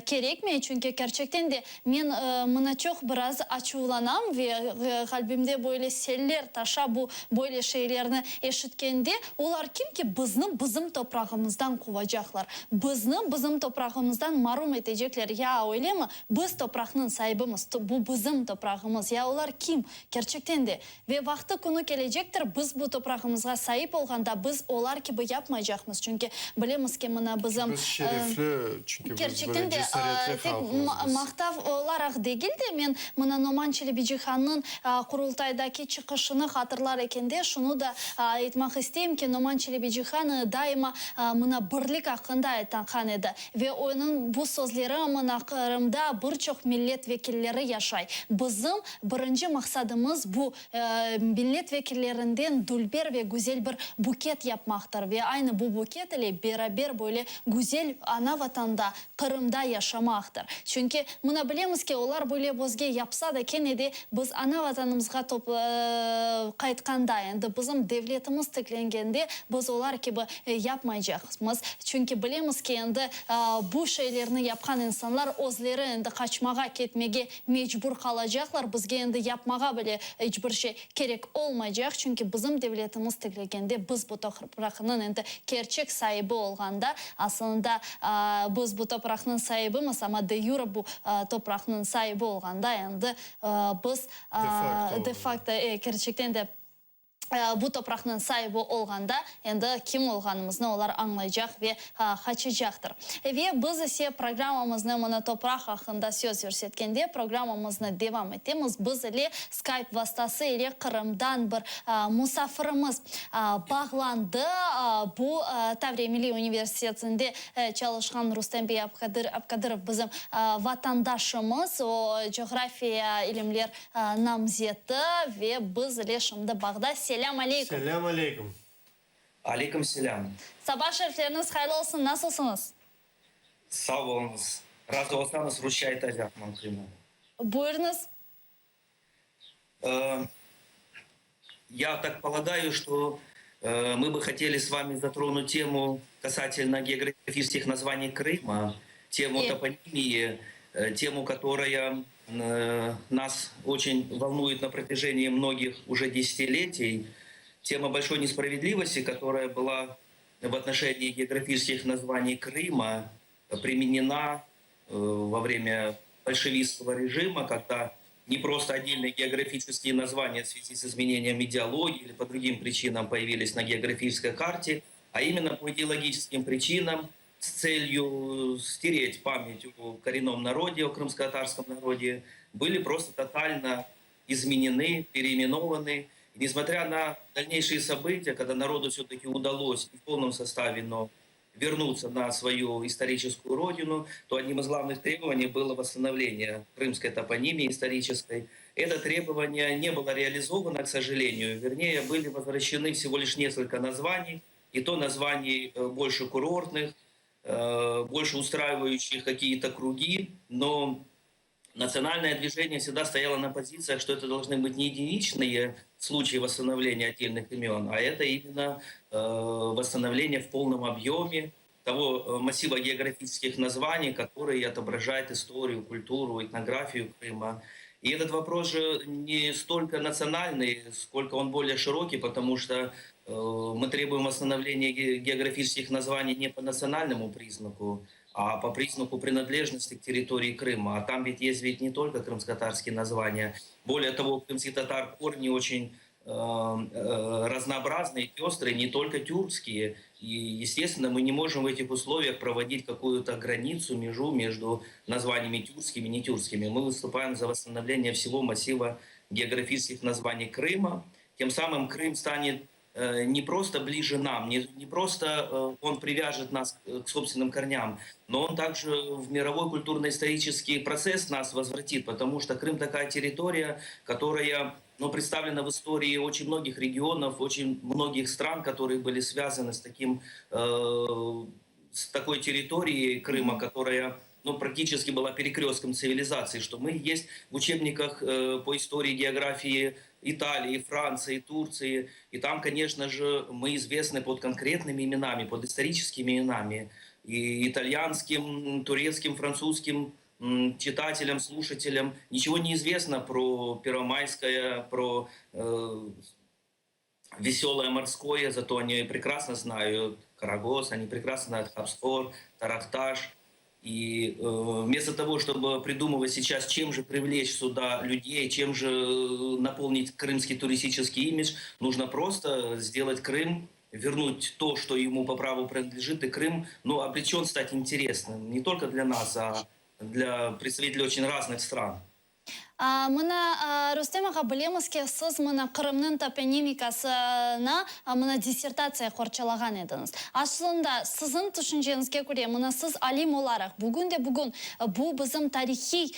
kerekmey, çünki kerçekten de men mına çoq biraz açuvlanam ve qalbimde böyle seller taşa bu böyle şeylerni eşitkende, olar kim ki bizni bizim toprağımızdan quvacaqlar, bizni bizim toprağımızdan marum etecekler, ya öylemi? Biz topraqnıñ saibimiz, bu bizim toprağımız. Ya olar kim? Kerçekten de. Ve vaqtı künü kelecektir, biz bu toprağımızğa saip olğanda, biz olar kibi yapmaycaqmız, çünki bilemiz ki, mına bizim. Biz şerefli, çünki biz böyle Kerçekten de, cesaretli tek halqmız biz. maqtav olaraq degil de, men mına Noman Çelebicihannıñ Qurultaydaki çıqışını hatırlar ekende, şunı da aytmaq isteyim ki, Noman Çelebicihan daima mına birlik aqqında aytqan edi. Ve onıñ bu sözleri mına Qırımda bir çoq millet vekilleri yaşay. Bizim birinci maqsadımız bu millet vekillerinden dülber ve güzel bir buket yapmaqtır. Ve aynı bu buket ile beraber böyle güzel ana Vatanda, Qırımda yaşamaqtır. Çünki mına bilemiz ki, olar böyle bizge yapsa da, kene de biz ana Vatanımızğa qaytqanda, endi bizim devletimiz tiklengende biz olar kibi yapmaycaqmız. Çünki bilemiz ki, endi bu şeylerni yapqan insanlar özleri endi qaçmağa, ketmege mecbur qalacaqlar, bizge endi yapmağa bile iç bir şey kerek olmaycaq, çünki bizim devletimiz tiklegende, biz bu topraqnıñ endi kerçek saibi olğanda, aslında biz bu topraqnıñ saibimiz, amma de yure bu topraqnıñ saibi olğanda endi biz de fakto, kerçekten de. Bu topraqnıñ saibi olğanda, endi kim olğanımıznı olar añlaycaq ve qaçacaqtır. Ve biz ise programmamıznı mına topraq aqqında söz yürsetkende programmamıznı devam etemiz. Biz ile Skype vastası ile Qırımdan bir musafirimiz bağlandı. Bu Tavriya Milliy universitetinde çalışqan Rustem bey Abkadırov bizim vatandaşımız. O, coğrafiya ilimler Namzeti ve biz ile şimdi bağda. Selâm aleyküm. Selâm aleyküm. Aleyküm selâm. Saba şerifleriñiz hayırlı olsun, nasılsıñız? Sağ oluñız. Razı olsañız rusça aytacaqman qıymet. Buyurıñız. Я так полагаю, что мы бы хотели с вами затронуть тему касательно географических названий Крыма, тему топонимии, тему, которая нас очень волнует на протяжении многих уже десятилетий, тема большой несправедливости, которая была в отношении географических названий Крыма применена во время большевистского режима, когда не просто отдельные географические названия в связи с изменением идеологии или по другим причинам появились на географической карте, а именно по идеологическим причинам с целью стереть память о коренном народе, о крымско-татарском народе, были просто тотально изменены, переименованы. И несмотря на дальнейшие события, когда народу все-таки удалось не в полном составе, но вернуться на свою историческую родину, то одним из главных требований было восстановление крымской топонимии исторической. Это требование не было реализовано, к сожалению. Вернее, были возвращены всего лишь несколько названий, и то названий больше курортных, больше устраивающих какие-то круги, но национальное движение всегда стояло на позициях, что это должны быть не единичные случаи восстановления отдельных имен, а это именно восстановление в полном объеме того массива географических названий, которые отображают историю, культуру, этнографию Крыма. И этот вопрос же не столько национальный, сколько он более широкий, потому что мы требуем восстановления географических названий не по национальному признаку, а по признаку принадлежности к территории Крыма. А там ведь есть ведь не только крымско-татарские названия. Более того, у крымских татар корни очень разнообразные, пестрые, не только тюркские. И, естественно, мы не можем в этих условиях проводить какую-то границу, межу между названиями тюркскими и нетюркскими. Мы выступаем за восстановление всего массива. географических названий Крыма. Тем самым Крым станет э, не просто ближе нам, не, не просто э, он привяжет нас к собственным корням, но он также в мировой культурно-исторический процесс нас возвратит, потому что Крым такая территория, которая ну, представлена в истории очень многих регионов, очень многих стран, которые были связаны с, таким, э, с такой территорией Крыма, которая ну, практически была перекрестком цивилизации, что мы есть в учебниках э, по истории, географии Италии, Франции, Турции. И там, конечно же, мы известны под конкретными именами, под историческими именами. И итальянским, турецким, французским читателям, слушателям ничего не известно про Первомайское, про э, Веселое морское, зато они прекрасно знают Карагоз, они прекрасно знают Хабсхор, Таракташ. И э, вместо того, чтобы придумывать сейчас, чем же привлечь сюда людей, чем же э, наполнить крымский туристический имидж, нужно просто сделать Крым, вернуть то, что ему по праву принадлежит, и Крым ну, обречен стать интересным не только для нас, а для представителей очень разных стран. Mına, Rustem ağa, bilemiz ki, siz mına Qırımnıñ toponimikasına mına dissertatsiya qorçalağan ediñiz. Aslında, siziñ tüşünceñizge köre, mına siz alim olaraq, bugün de bugün bu bizim tarihiy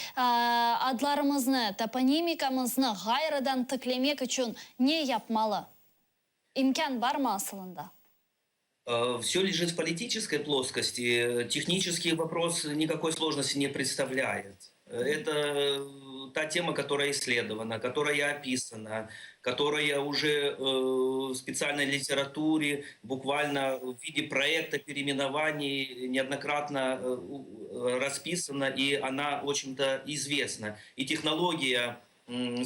adlarımıznı, toponimikamıznı ğayrıdan tiklemek içün ne yapmalı? İmkân barmı asılında? Все лежит в политической плоскости. Технический вопрос никакой сложности не представляет. Это та тема, которая исследована, которая описана, которая уже э, в специальной литературе буквально в виде проекта переименований неоднократно э, расписана, и она, в общем-то, известна. И технология,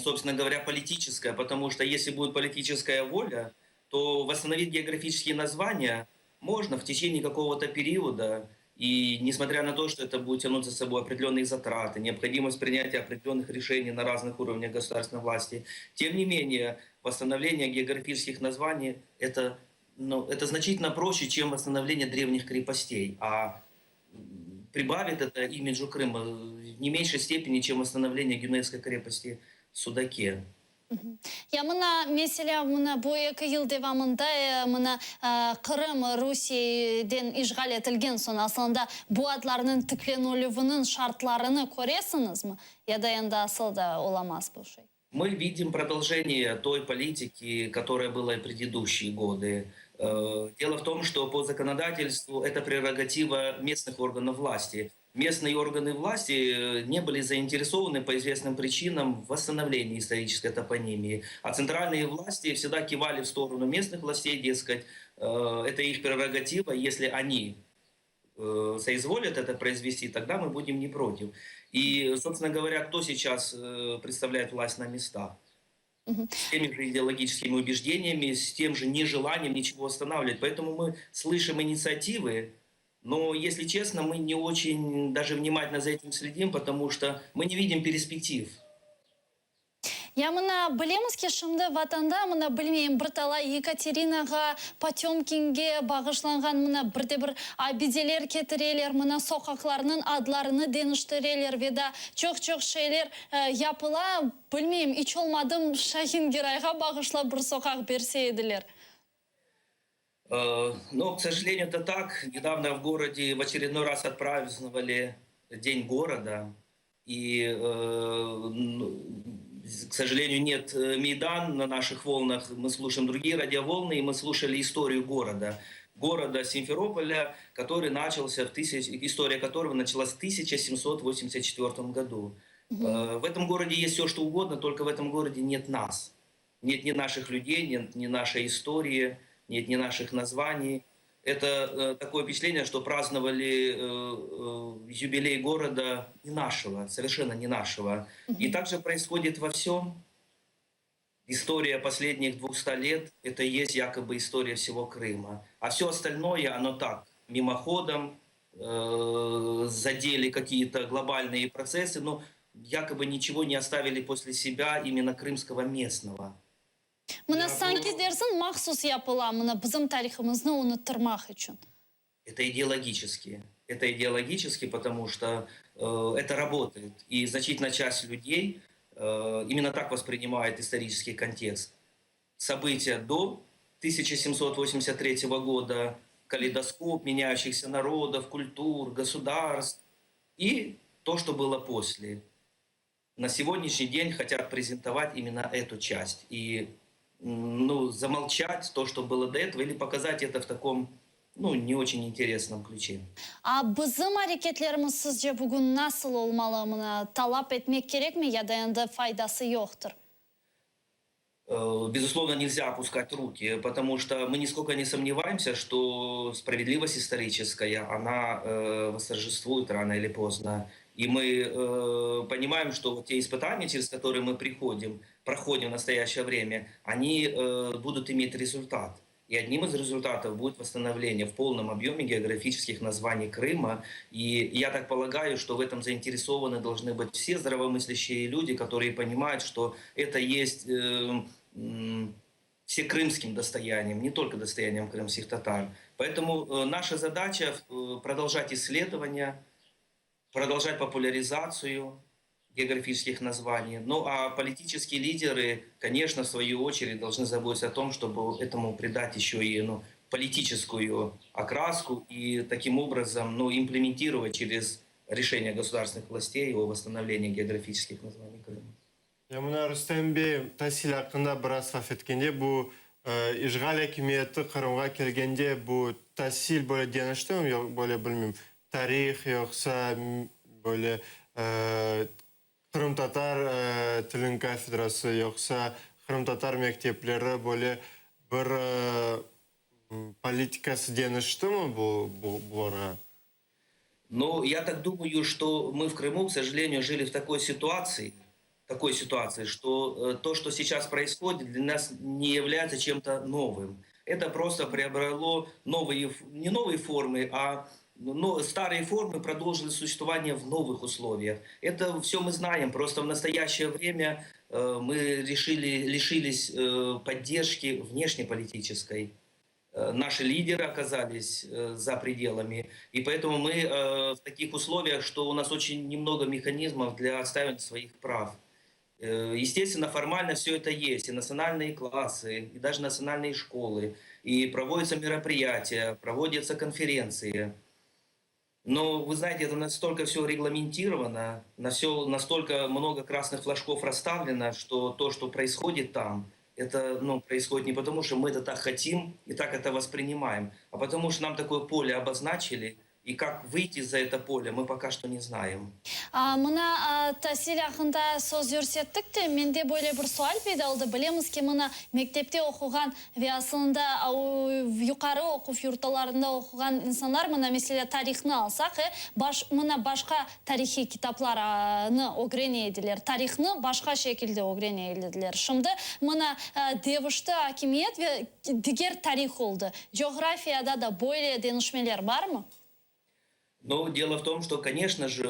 собственно говоря, политическая, потому что если будет политическая воля, то восстановить географические названия можно в течение какого-то периода. И несмотря на то, что это будет тянуть за собой определенные затраты, необходимость принятия определенных решений на разных уровнях государственной власти, тем не менее, восстановление географических названий это, ну, это значительно проще, чем восстановление древних крепостей. А прибавит это имиджу Крыма в не меньшей степени, чем восстановление Гюнайской крепости в Судаке. Ya mına, meselâ, mına bu eki yıl devamında mına Qırım Rusiyeden işğal etilgen soñ, aslında bu adlarnıñ tiklenilüviniñ şartlarını köresiñizmi? Ya da endi asıl da olamaz bu şey? Мы видим продолжение той политики, которая была и предыдущие годы. Дело в том, что по законодательству это прерогатива местных органов власти. Местные органы власти не были заинтересованы по известным причинам в восстановлении исторической топонимии. А центральные власти всегда кивали в сторону местных властей, дескать, это их прерогатива, если они соизволят это произвести, тогда мы будем не против. И, собственно говоря, кто сейчас представляет власть на местах? С теми же идеологическими убеждениями, с тем же нежеланием ничего останавливать. Поэтому мы слышим инициативы, но, если честно, мы не очень даже внимательно за этим следим, потому что мы не видим перспектив. Ya mına bilemiz ki, şimdi vatanda, mına bilmeyim, bir talay Yekaterinağa, Potemkinge bağışlanğan mına bir de bir abideler ketireler, mına soqaqlarnıñ adlarını deñiştireler ve da çoq-çoq şeyler yapıla. Bilmeyim, iç olmadım Şahin Gerayğa bağışlap bir soqaq berse ediler. Но, к сожалению, это так. Недавно в городе в очередной раз отпраздновали День города. И, э, к сожалению, нет Мейдан на наших волнах. Мы слушаем другие радиоволны, и мы слушали историю города. Города Симферополя, который начался в тысяч... история которого началась в 1784 году. Угу. В этом городе есть все, что угодно, только в этом городе нет нас. Нет ни наших людей, нет ни нашей истории, нет ни наших названий. Это э, такое впечатление, что праздновали э, э, юбилей города не нашего, совершенно не нашего. И также происходит во всем. История последних 200 лет – это и есть якобы история всего Крыма. А все остальное, оно так, мимоходом, э, задели какие-то глобальные процессы, но якобы ничего не оставили после себя именно крымского местного. Mına sanki dersiñ mahsus yapıla, mına bizim tarihımıznı unuttırmaq içün. Это идеологически. Это идеологически, потому что э, это работает. И значительная часть людей, Именно так воспринимают исторический контекст. События до 1783 года, калейдоскоп меняющихся народов, культур, государств и то, что было после. На сегодняшний день хотят презентовать именно эту часть и ну, замолчать то, что было до этого, или показать это в таком ну, не очень интересном ключе. A bizim areketlerimiz sizce bugün nasıl olmalı mına talap etmek kerekmi ya da endi faydası yoqtır? Безусловно, нельзя опускать руки, потому что мы нисколько не сомневаемся, что справедливость историческая, она восторжествует рано или поздно. И мы понимаем, что вот те испытания, через которые мы приходим, проходим в настоящее время, они будут иметь результат. И одним из результатов будет восстановление в полном объеме географических названий Крыма. И я так полагаю, что в этом заинтересованы должны быть все здравомыслящие люди, которые понимают, что это есть всекрымским достоянием, не только достоянием крымских татар. Поэтому наша задача продолжать исследования, продолжать популяризацию географических названий. Ну а политические лидеры, конечно, в свою очередь должны заботиться о том, чтобы этому придать еще и ну, политическую окраску и таким образом ну, имплементировать через решение государственных властей о восстановлении географических названий Крыма. Ya mına Rustem bey tasil aqqında biraz laf etkende bu işğal akimiyeti Qırımğa kelgende bu tasil böyle deñiştimi yoq böyle bilmeyim tarih yoqsa böyle qırımtatar tiliniñ kafedrası yoqsa qırımtatar mektepleri böyle bir politikası deñiştimi bu bularğa? Но я так думаю, что мы в Крыму, к сожалению, жили в такой ситуации, такой ситуации, что то, что сейчас происходит, для нас не является чем-то новым. Это просто приобрело новые, не новые формы, а но старые формы продолжили существование в новых условиях. Это все мы знаем. Просто в настоящее время мы решили, лишились поддержки внешнеполитической. Наши лидеры оказались за пределами. И поэтому мы в таких условиях, что у нас очень немного механизмов для отстаивания своих прав. Естественно, формально все это есть, и национальные классы, и даже национальные школы, и проводятся мероприятия, проводятся конференции. Но, вы знаете, это настолько все регламентировано, на все, настолько много красных флажков расставлено, что то, что происходит там, это ну, происходит не потому, что мы это так хотим и так это воспринимаем, а потому что нам такое поле обозначили, и как выйти за это поле, мы пока что не знаем. A, mına a, tasil aqqında söz yürsettik te, mende böyle bir sual peyda oldı. Bilemiz ki, mına mektepte oquğan ve aslında yuqarı oquv yurtlarında oquğan insanlar, mına meselâ tarihnı alsaq, baş, mına başqa tarihiy kitaplarnı ögrene ediler, tarihnı başqa şekilde ögrene ediler. Şimdi mına deñişti akimiyet ve diger tarih oldı. Coğrafiyada da böyle deñişmeler barmı? Но дело в том, что, конечно же,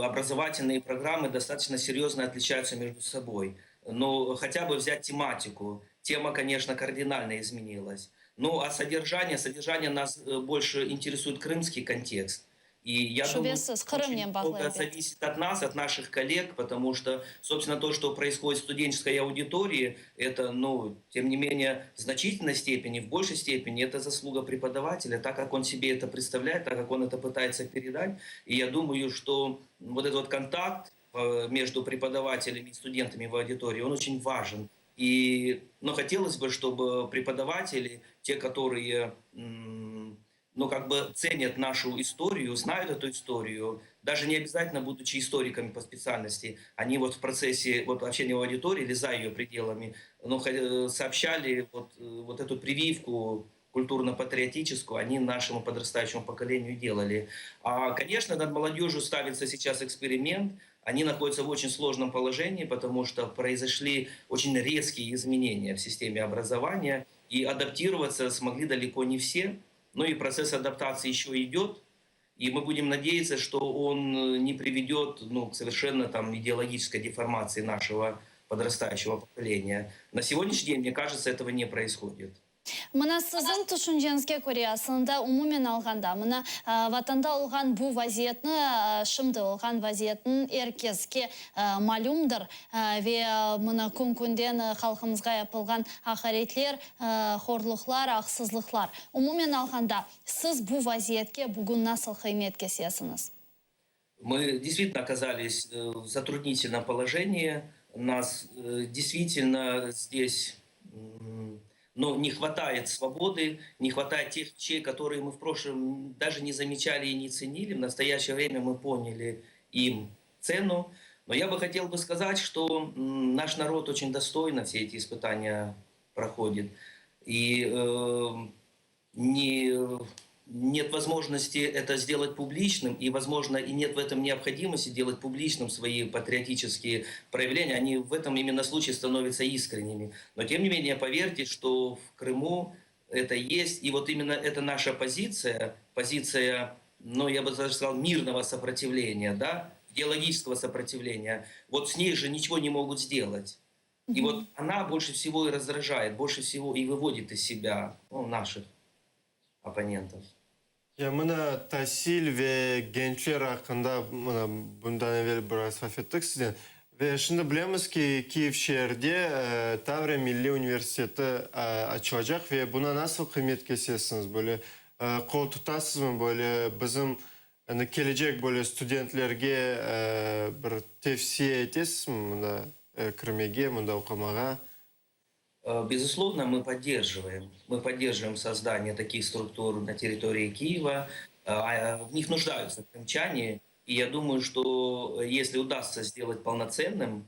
образовательные программы достаточно серьезно отличаются между собой. Но хотя бы взять тематику. Тема, конечно, кардинально изменилась. Ну, а содержание, содержание нас больше интересует крымский контекст. И я думаю, очень много зависит от нас, от наших коллег, потому что, собственно, то, что происходит в студенческой аудитории, это, ну, тем не менее, в значительной степени, в большей степени, это заслуга преподавателя, так как он себе это представляет, так как он это пытается передать. И я думаю, что вот этот вот контакт между преподавателями и студентами в аудитории, он очень важен. И, но хотелось бы, чтобы преподаватели, те, которые ну, как бы ценят нашу историю, знают эту историю, даже не обязательно будучи историками по специальности, они вот в процессе вот, общения в аудитории или за ее пределами ну, сообщали вот, вот эту прививку культурно-патриотическую, они нашему подрастающему поколению делали. А, конечно, над молодежью ставится сейчас эксперимент, они находятся в очень сложном положении, потому что произошли очень резкие изменения в системе образования, и адаптироваться смогли далеко не все. Ну и процесс адаптации еще идет, и мы будем надеяться, что он не приведет ну, к совершенно там, идеологической деформации нашего подрастающего поколения. На сегодняшний день, мне кажется, этого не происходит. Mına siziñ tüşünceñizge köre, aslında umumen alğanda, mına Vatanda olğan bu vaziyetni, şimdi olğan vaziyetniñ er keske malümdir ve mına kün-künden halqımızğa yapılğan aqaretler, horluqlar, aqsızlıqlar. Umumen alğanda, siz bu vaziyetke bugün nasıl qıymet kesesiñiz? Мы действительно оказались э, в затруднительном положении. Нас э, действительно здесь но не хватает свободы, не хватает тех вещей, которые мы в прошлом даже не замечали и не ценили. В настоящее время мы поняли им цену. Но я бы хотел бы сказать, что наш народ очень достойно все эти испытания проходит. И э, не, нет возможности это сделать публичным, и, возможно, и нет в этом необходимости делать публичным свои патриотические проявления, они в этом именно случае становятся искренними. Но, тем не менее, поверьте, что в Крыму это есть, и вот именно эта наша позиция, позиция, ну, я бы даже сказал, мирного сопротивления, да, идеологического сопротивления, вот с ней же ничего не могут сделать. И вот она больше всего и раздражает, больше всего и выводит из себя ну, наших оппонентов. Ya mına tasil ve gençler aqqında mına bundan evel biraz laf ettik sizden. Ve şimdi bilemiz ki, Kiyev şeerde Tavriya milliy universiteti açılacaq ve buna nasıl qıymet kesesiñiz? Böyle qol tutasızmı? Böyle bizim endi kelecek böyle studentlerge bir tevsiye etesizmi mında kirmege, mında oqumağa? Э, безусловно, мы поддерживаем. Мы поддерживаем создание таких структур на территории Киева. Э, а, в них нуждаются крымчане. И я думаю, что если удастся сделать полноценным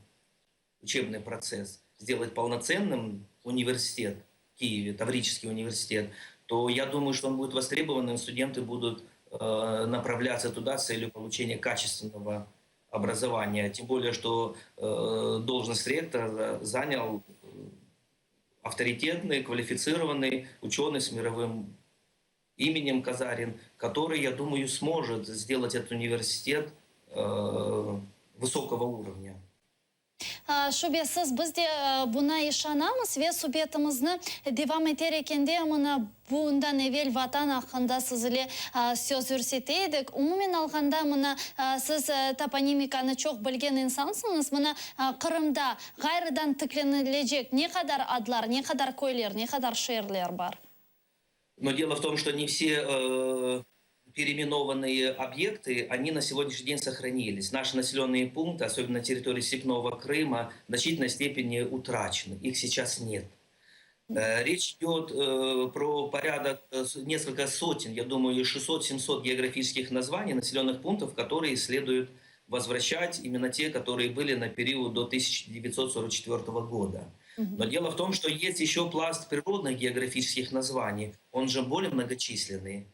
учебный процесс, сделать полноценным университет в Киеве, Таврический университет, то я думаю, что он будет востребованным, студенты будут э, направляться туда с целью получения качественного образования. Тем более, что должность ректора занял авторитетный, квалифицированный ученый с мировым именем Казарин, который, я думаю, сможет сделать этот университет э, высокого уровня. Şübesiz, biz de buña işanamız ve subetimizni devam eter ekende, mına bundan evel Vatan aqqında siz ile söz yürsete edik. Umumen alğanda, mına siz toponimikanı çoq bilgen insansıñız, mına Qırımda ğayrıdan tiklenilecek ne qadar adlar, ne qadar köyler, ne qadar şeerler bar? Но дело в том, что не все э, переименованные объекты, они на сегодняшний день сохранились. Наши населенные пункты, особенно на территории Степного Крыма, в значительной степени утрачены. Их сейчас нет. Э, речь идет э, про порядок э, несколько сотен, я думаю, 600-700 географических названий населенных пунктов, которые следует возвращать именно те, которые были на период до 1944 года. Но дело в том, что есть еще пласт природных географических названий, он же более многочисленный.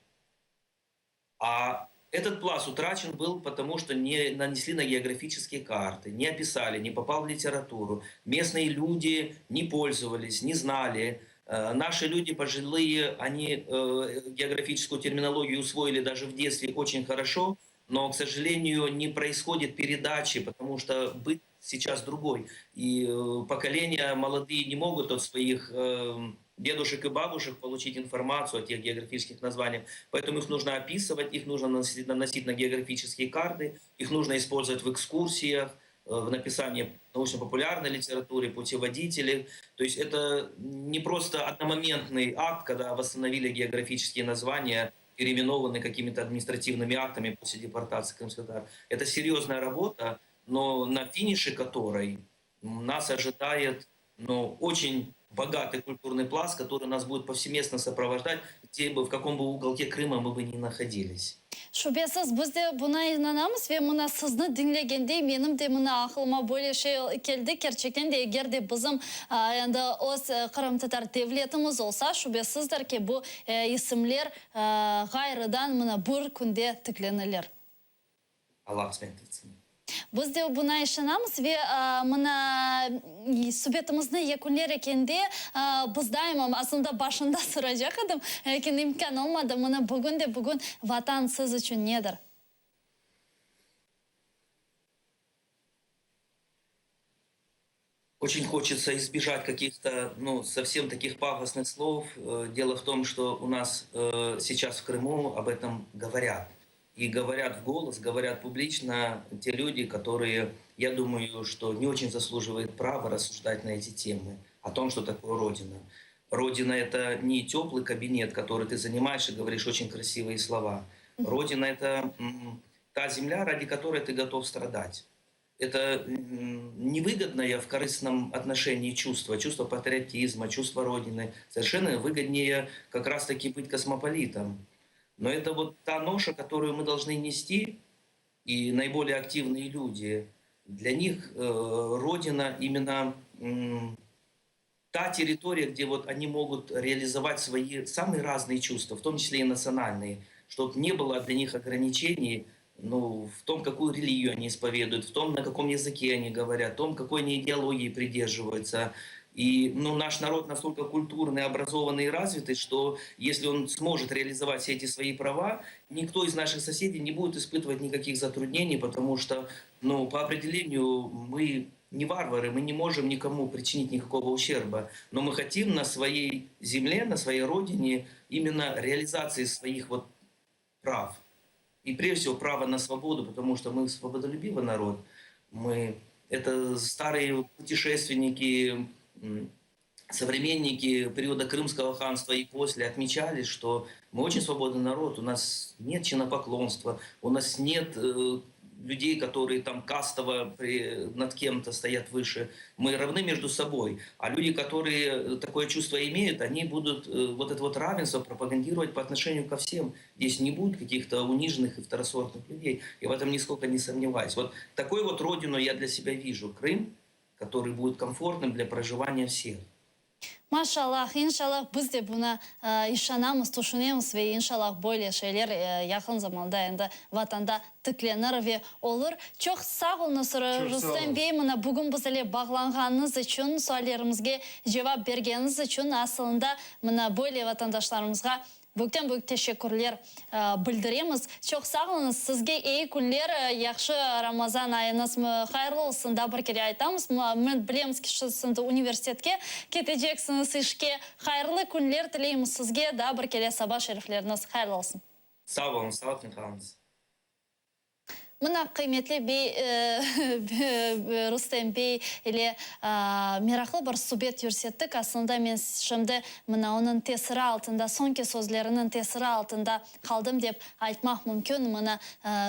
А этот пласт утрачен был, потому что не нанесли на географические карты, не описали, не попал в литературу. Местные люди не пользовались, не знали. Э, наши люди пожилые, они э, географическую терминологию усвоили даже в детстве очень хорошо, но, к сожалению, не происходит передачи, потому что быт сейчас другой. И э, поколения молодые не могут от своих дедушек и бабушек получить информацию о тех географических названиях. Поэтому их нужно описывать, их нужно наносить, наносить на географические карты, их нужно использовать в экскурсиях, э, в написании научно-популярной литературы, путеводителей. То есть это не просто одномоментный акт, когда восстановили географические названия, переименованные какими-то административными актами после депортации крымских татар. Это серьезная работа, но на финише которой нас ожидает ну, очень богатый культурный пласт, который нас будет повсеместно сопровождать, где бы, в каком бы уголке Крыма мы бы ни находились. Şübesiz, biz de buña inanamız ve mına sizni diñlegende menim de mına aqılıma böyle şey keldi, kerçekten de eger de bizim endi öz qırımtatar devletimiz olsa, şübesizdir ki, bu isimler ğayrıdan mına bir künde tiklenilir. Allah qısmet etsin. Biz de buña işanamız ve mına subetimizni yekünler ekende, biz daima, aslında başında soracaq edim, lâkin imkân olmadı, mına bugün de bugün Vatan siz içün nedir? Очень хочется избежать каких-то, ну, совсем таких пафосных слов. Э, дело в том, что у нас э, сейчас в Крыму об этом говорят. И говорят в голос, говорят публично те люди, которые, я думаю, что не очень заслуживают права рассуждать на эти темы, о том, что такое Родина. Родина – это не теплый кабинет, который ты занимаешь и говоришь очень красивые слова. Родина – это та земля, ради которой ты готов страдать это невыгодное в корыстном отношении чувство, чувство патриотизма, чувство Родины. Совершенно выгоднее как раз-таки быть космополитом. Но это вот та ноша, которую мы должны нести, и наиболее активные люди, для них э, Родина именно та территория, где вот они могут реализовать свои самые разные чувства, в том числе и национальные, чтобы не было для них ограничений ну, в том, какую религию они исповедуют, в том, на каком языке они говорят, в том, какой они идеологии придерживаются. И ну, наш народ настолько культурный, образованный и развитый, что если он сможет реализовать все эти свои права, никто из наших соседей не будет испытывать никаких затруднений, потому что ну, по определению мы не варвары, мы не можем никому причинить никакого ущерба. Но мы хотим на своей земле, на своей родине именно реализации своих вот прав. И прежде всего право на свободу, потому что мы свободолюбивый народ. Мы это старые путешественники, современники периода Крымского ханства и после отмечали, что мы очень свободный народ, у нас нет чинопоклонства, у нас нет э, людей, которые там кастово при, над кем-то стоят выше. Мы равны между собой. А люди, которые такое чувство имеют, они будут э, вот это вот равенство пропагандировать по отношению ко всем. Здесь не будет каких-то униженных и второсортных людей. Я в этом нисколько не сомневаюсь. Вот такой вот родину я для себя вижу. Крым, который будет комфортным для проживания всех. Maşallah, inşallah biz de buña işanamız, tüşünemiz ve inşallah böyle şeyler yaqın zamanda endi Vatanda tiklenir ve olur. Çoq sağ oluñız, Rustem bey, mına bugün biz ile bağlanğanıñız içün, suallerimizge cevap bergeniñiz içün, asılında mına böyle vatandaşlarımızğa Büyükten-büyük teşekkürler bildiremiz. Çoq sağ oluñız. Sizge eyi künler, yahşı Ramazan ayıñız hayırlı olsun, daa bir kere aytamız. Bilemiz ki, şimdi universitetke keteceksiñiz, işke. Hayırlı künler tileymiz sizge. Daa bir kere saba şerifleriñiz hayırlı olsun. Sağ oluñ, sağlıqnen qalıñız. Mına, qıymetli bey, Rustem bey ile meraqlı bir subet yürsettik. Aslında men şimdi mına onıñ tesiri altında, soñki sözleriniñ tesiri altında qaldım dep aytmaq mümkün. Mına,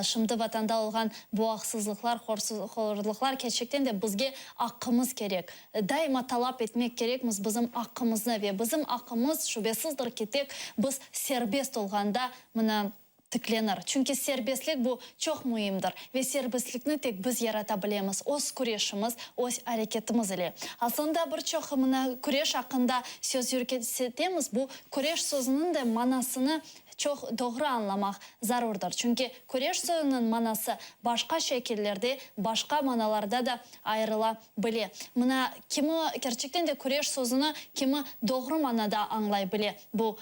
şimdi Vatanda olğan bu aqsızlıqlar, horluqlar kerçekten de bizge aqqımız kerek. Daima talap etmek kerekmiz bizim aqqımıznı ve bizim aqqımız, şübesizdir ki, tek biz serbest olğanda, mına, Tiklenir. Çünki serbestlik bu çoq müimdir ve serbestlikni tek biz yarata bilemiz, öz küreşimiz, öz areketimiz ile. Aslında bir çoq mına küreş aqqında söz yürsetemiz, bu küreş sözüniñ de manasını çoq doğru añlamaq zarurdır. Çünki küreş sözüniñ manası başqa şekillerde, başqa manalarda da ayırıla bile. Mına kimi kerçekten de küreş sözüni kimi doğru manada añlay bile. Bu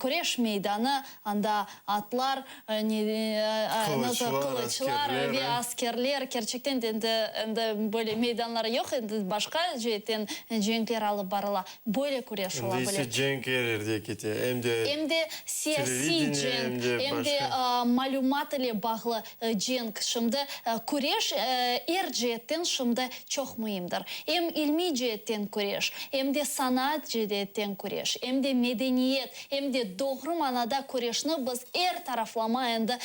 küreş meydanı, anda atlar, qılıçlar ve askerler, kerçekten de endi endi böyle meydanlar yoq, endi başqa ceetten cenkler alıp barıla. Böyle küreş ola Endi bile. ise cenk er yerde kete, em de Em de siyasiy televideniye, em cenk, de em de başqa. malümat ile bağlı cenk. Şimdi küreş er ceetten şimdi çoq müimdir. Em ilmiy ceetten küreş, em de sanaat ceetten küreş, em de medeniyet, em de doğru manada küreşni biz er taraflama endi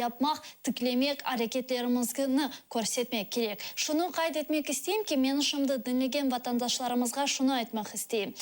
yapmaq, tiklemek, areketlerimizni körsetmek kerek. Şunı qayd etmek isteyim ki, meni şimdi diñlegen vatandaşlarımızğa şunı aytmaq isteyim,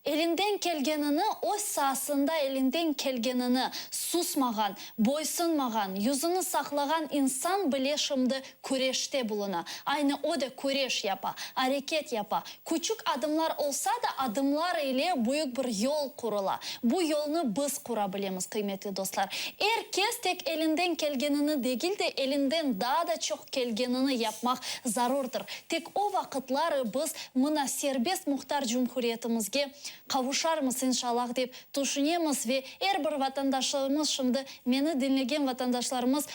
Elinden kelgenini, öz saasında elinden kelgenini susmağan, boysunmağan, yüzüni saqlağan insan bile şimdi küreşte buluna. Aynı o da küreş yapa, areket yapa. Küçük adımlar olsa da, adımlar ile büyük bir yol qurula. Bu yolnı biz qura bilemiz, qıymetli dostlar. Er kes tek elinden kelgenini degil de, elinden daa da çoq kelgenini yapmaq zarurdır. Tek o vaqıtları biz mına serbest muhtar cumhuriyetimizge. qavuşarmız inşallah dep tüşünemiz ve er bir vatandaşımız şimdi meni diñlegen vatandaşlarımız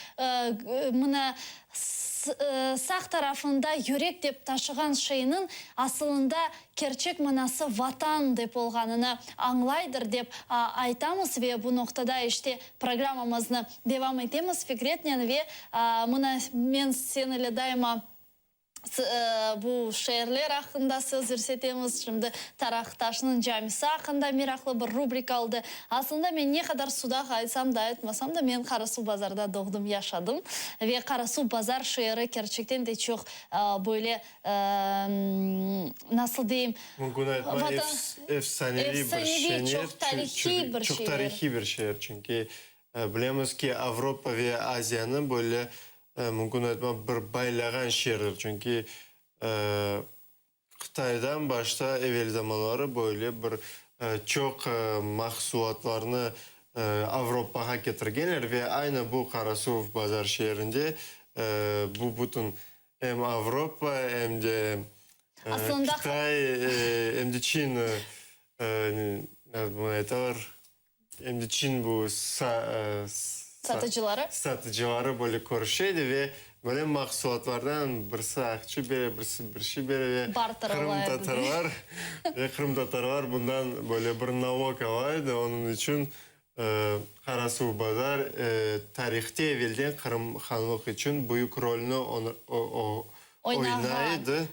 mına sağ tarafında yürek dep taşığan şeyniñ asılında kerçek manası Vatan dep olğanını añlaydır dep aytamız ve bu noqtada işte programmamıznı devam etemiz Fikretnen ve mına men sen ile daima Bu şeerler aqqında söz yürsetemiz. Şimdi Taraqtaşnıñ camisi aqqında meraqlı bir rubrika oldı. Aslında men ne qadar Sudaq aytsam da, aytmasam da, men Qarasuvbazarda doğdım, yaşadım. Ve Qarasuvbazar şeeri kerçekten de çoq böyle, nasıl deyim, Mümkün aytma, efsaneviy bir şeer, çoq tarihiy bir şeer. Çoq tarihiy bir şeer, çünki bilemiz ki, Avropa ve Aziyanı böyle Mümkün aytmaq, bir baylağan şeerdir, çünki Qıtaydan başta evel zamanları böyle bir çoq mahsulatlarnı Avropağa ketirgenler ve aynı bu Qarasuvbazar şeerinde bu bütün em Avropa, em de Qıtay, em de Çin, bunı aytalar, Em de Çin bu Satıcıları. Satıcıları böyle körüşe edi ve böyle mahsulatlardan birisi aqça bere, birisi bir şey bere ve qırımtatarlar ve qırımtatarlar bundan böyle bir nalog ala edi. Onıñ içün Qarasuvbazar tarihte evelden Qırım hanlıq içün büyük rolni Oynağan.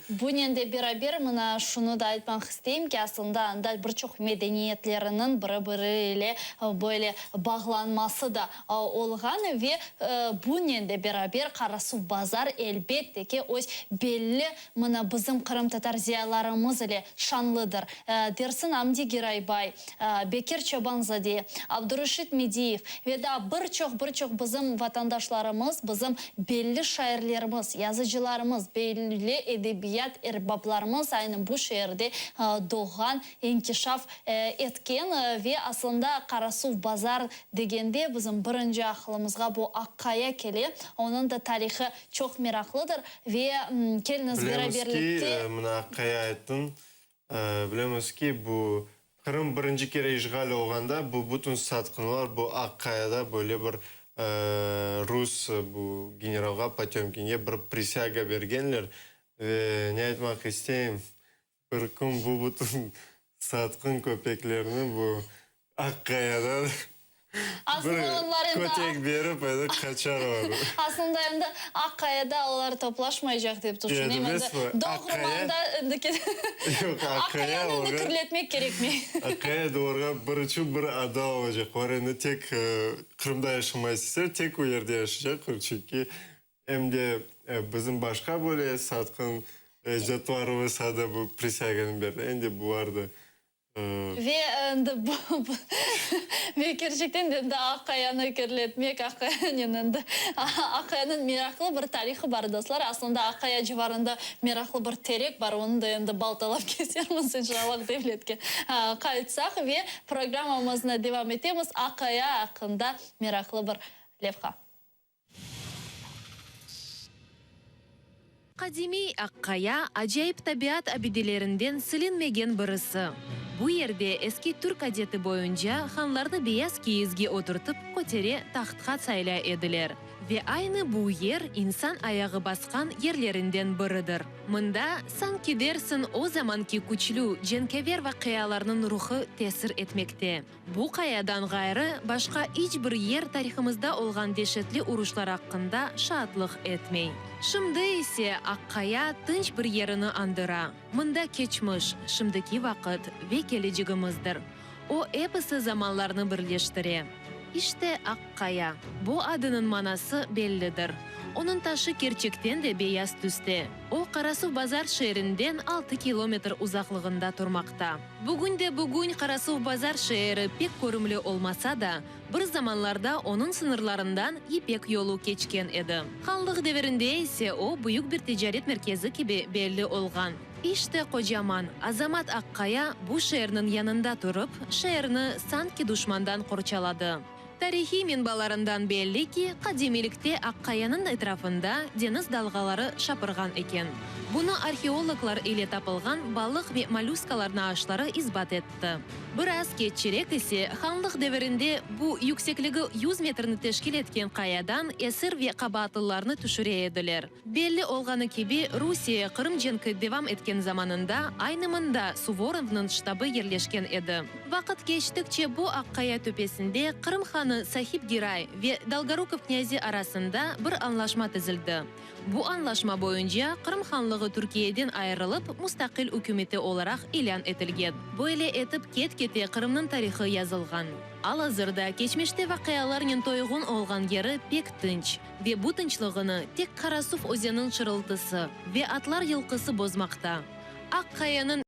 Bunen de beraber mına şunı da aytmaq isteyim ki, aslında anda bir çoq medeniyetleriniñ biri-biri ile böyle bağlanması da olğan ve bunen de beraber Qarasuvbazar elbette ki öz belli mına bizim qırımtatar ziyalarımız ile şanlıdır. Dersin Amdi Giraybay, Bekir Çobanzade, Abdureşit Mediyev ve daa bir çoq, bir çoq bizim vatandaşlarımız, bizim belli şairlerimiz, yazıcılarımız, belli edebiyat erbaplarımız aynı bu şeerde doğğan, inkişaf etken ve aslında Qarasuvbazar degende bizim birinci aqılımızğa bu Aqqaya kele, onıñ da tarihı çoq meraqlıdır ve keliñiz Bilemiz ki, beraberlikte. mına Aqqaya ayttıñ, Bilemiz ki, bu Qırım birinci kere işğal olğanda bu bütün satqınlar bu Aq-Qayada böyle bir rus bu generalğa Potömkinge bir prisâga bergenler. Ve ne aytmaq isteyim, bir kün bu bütün satqın köpeklerni bu Aq-Qayadan Aslında onlar bir endi kötek berip endi qaçarlar. Aslında endi Aq-Qayada olar toplaşmaycaq dep tüşünem. Endi doğru manda endi Yoq, Aq-Qaya Aq-Qayanı endi kirletmek kerekmey. Aq-Qaya olarğa bir içün bir ada olacaq. Olar endi tek Qırımda yaşamay isteseler, tek o yerde yaşaycaqlar. Çünki em de bizim başqa böyle satqın ecdatlarımız ada bu prisâganı berdi. Endi bular da Ve endi bu, ve kerçekten de endi Aq-Qayanı kirletmek, Aq-Qayanen endi, Aq-Qayanıñ meraqlı bir tarihı bar, dostlar. Aslında Aq-Qaya civarında meraqlı bir terek bar, onı da endi baltalap kesermiz, inşallah, devletke qaytsaq. Ve programmamıznı devam etemiz, Aq-Qaya aqqında meraqlı bir levha. Qadimiy Aqqaya, acayip tabiat abidelerinden silinmegen birisi. Bu yerde eski türk adeti boyunca hanlarnı beyaz kiyizge oturtıp kötere tahtqa saylay ediler. Ve aynı bu yer insan ayağı basqan yerlerinden biridir. Mında, sanki dersiñ, o zamanki küçlü, cenkâver vaqialarnıñ ruhı tesir etmekte. Bu qayadan ğayrı, başqa iç bir yer tarihımızda olğan deşetli uruşlar aqqında şaatlıq etmey. Şimdi ise Aqqaya tınç bir yerini añdıra. Mında keçmiş, şimdiki vaqıt ve kelecegimizdir. O, episi zamanlarnı birleştire. İşte Aqqaya. Bu adınıñ manası bellidir. Onıñ taşı kerçekten de beyaz tüste. O, Qarasuvbazar şeerinden altı kilometr uzaqlığında turmaqta. Bugün de bugün Qarasuvbazar şeeri pek körümli olmasa da, bir zamanlarda onıñ sıñırlarından Yipek yolu keçken edi. Hanlıq devirinde ise o, büyük bir ticaret merkezi kibi belli olğan. İşte qocaman, azamat Aqqaya bu şeerniñ yanında turıp, şeerni sanki duşmandan qorçaladı. Tarihiy menbalarından belli ki, qadimiylikte Aqqayanıñ etrafında deñiz dalğaları şapırğan eken. Bunı arheologlar ile tapılğan balıq ve mollüskalar naaşları isbat etti. Biraz keççerek ise hanlıq devirinde bu yüksekligi yüz metrni teşkil etken qayadan esir ve qabaatlılarnı tüşüre ediler. Belli olğanı kibi, Rusiye Qırım cenki devam etken zamanında aynı mında Suvorovnıñ ştabı yerleşken edi. Vaqıt keçtikçe bu Aqqaya töpesinde Qırım hanı Sahib Giray ve Dolgorukov knâzi arasında bir añlaşma tizildi. Bu añlaşma boyunca Qırım hanlığı Türkiyeden ayırılıp mustaqil ükümeti olaraq ilân etilgen. Böyle etip ket-kete Qırımnıñ tarihı yazılğan. Al-azırda keçmişte vaqialarnen toyğun olğan yeri pek tınç ve bu tınçlığını tek Qarasuv özeniniñ şırıltısı ve atlar yılqısı bozmaqta. Aq Qayanıñ.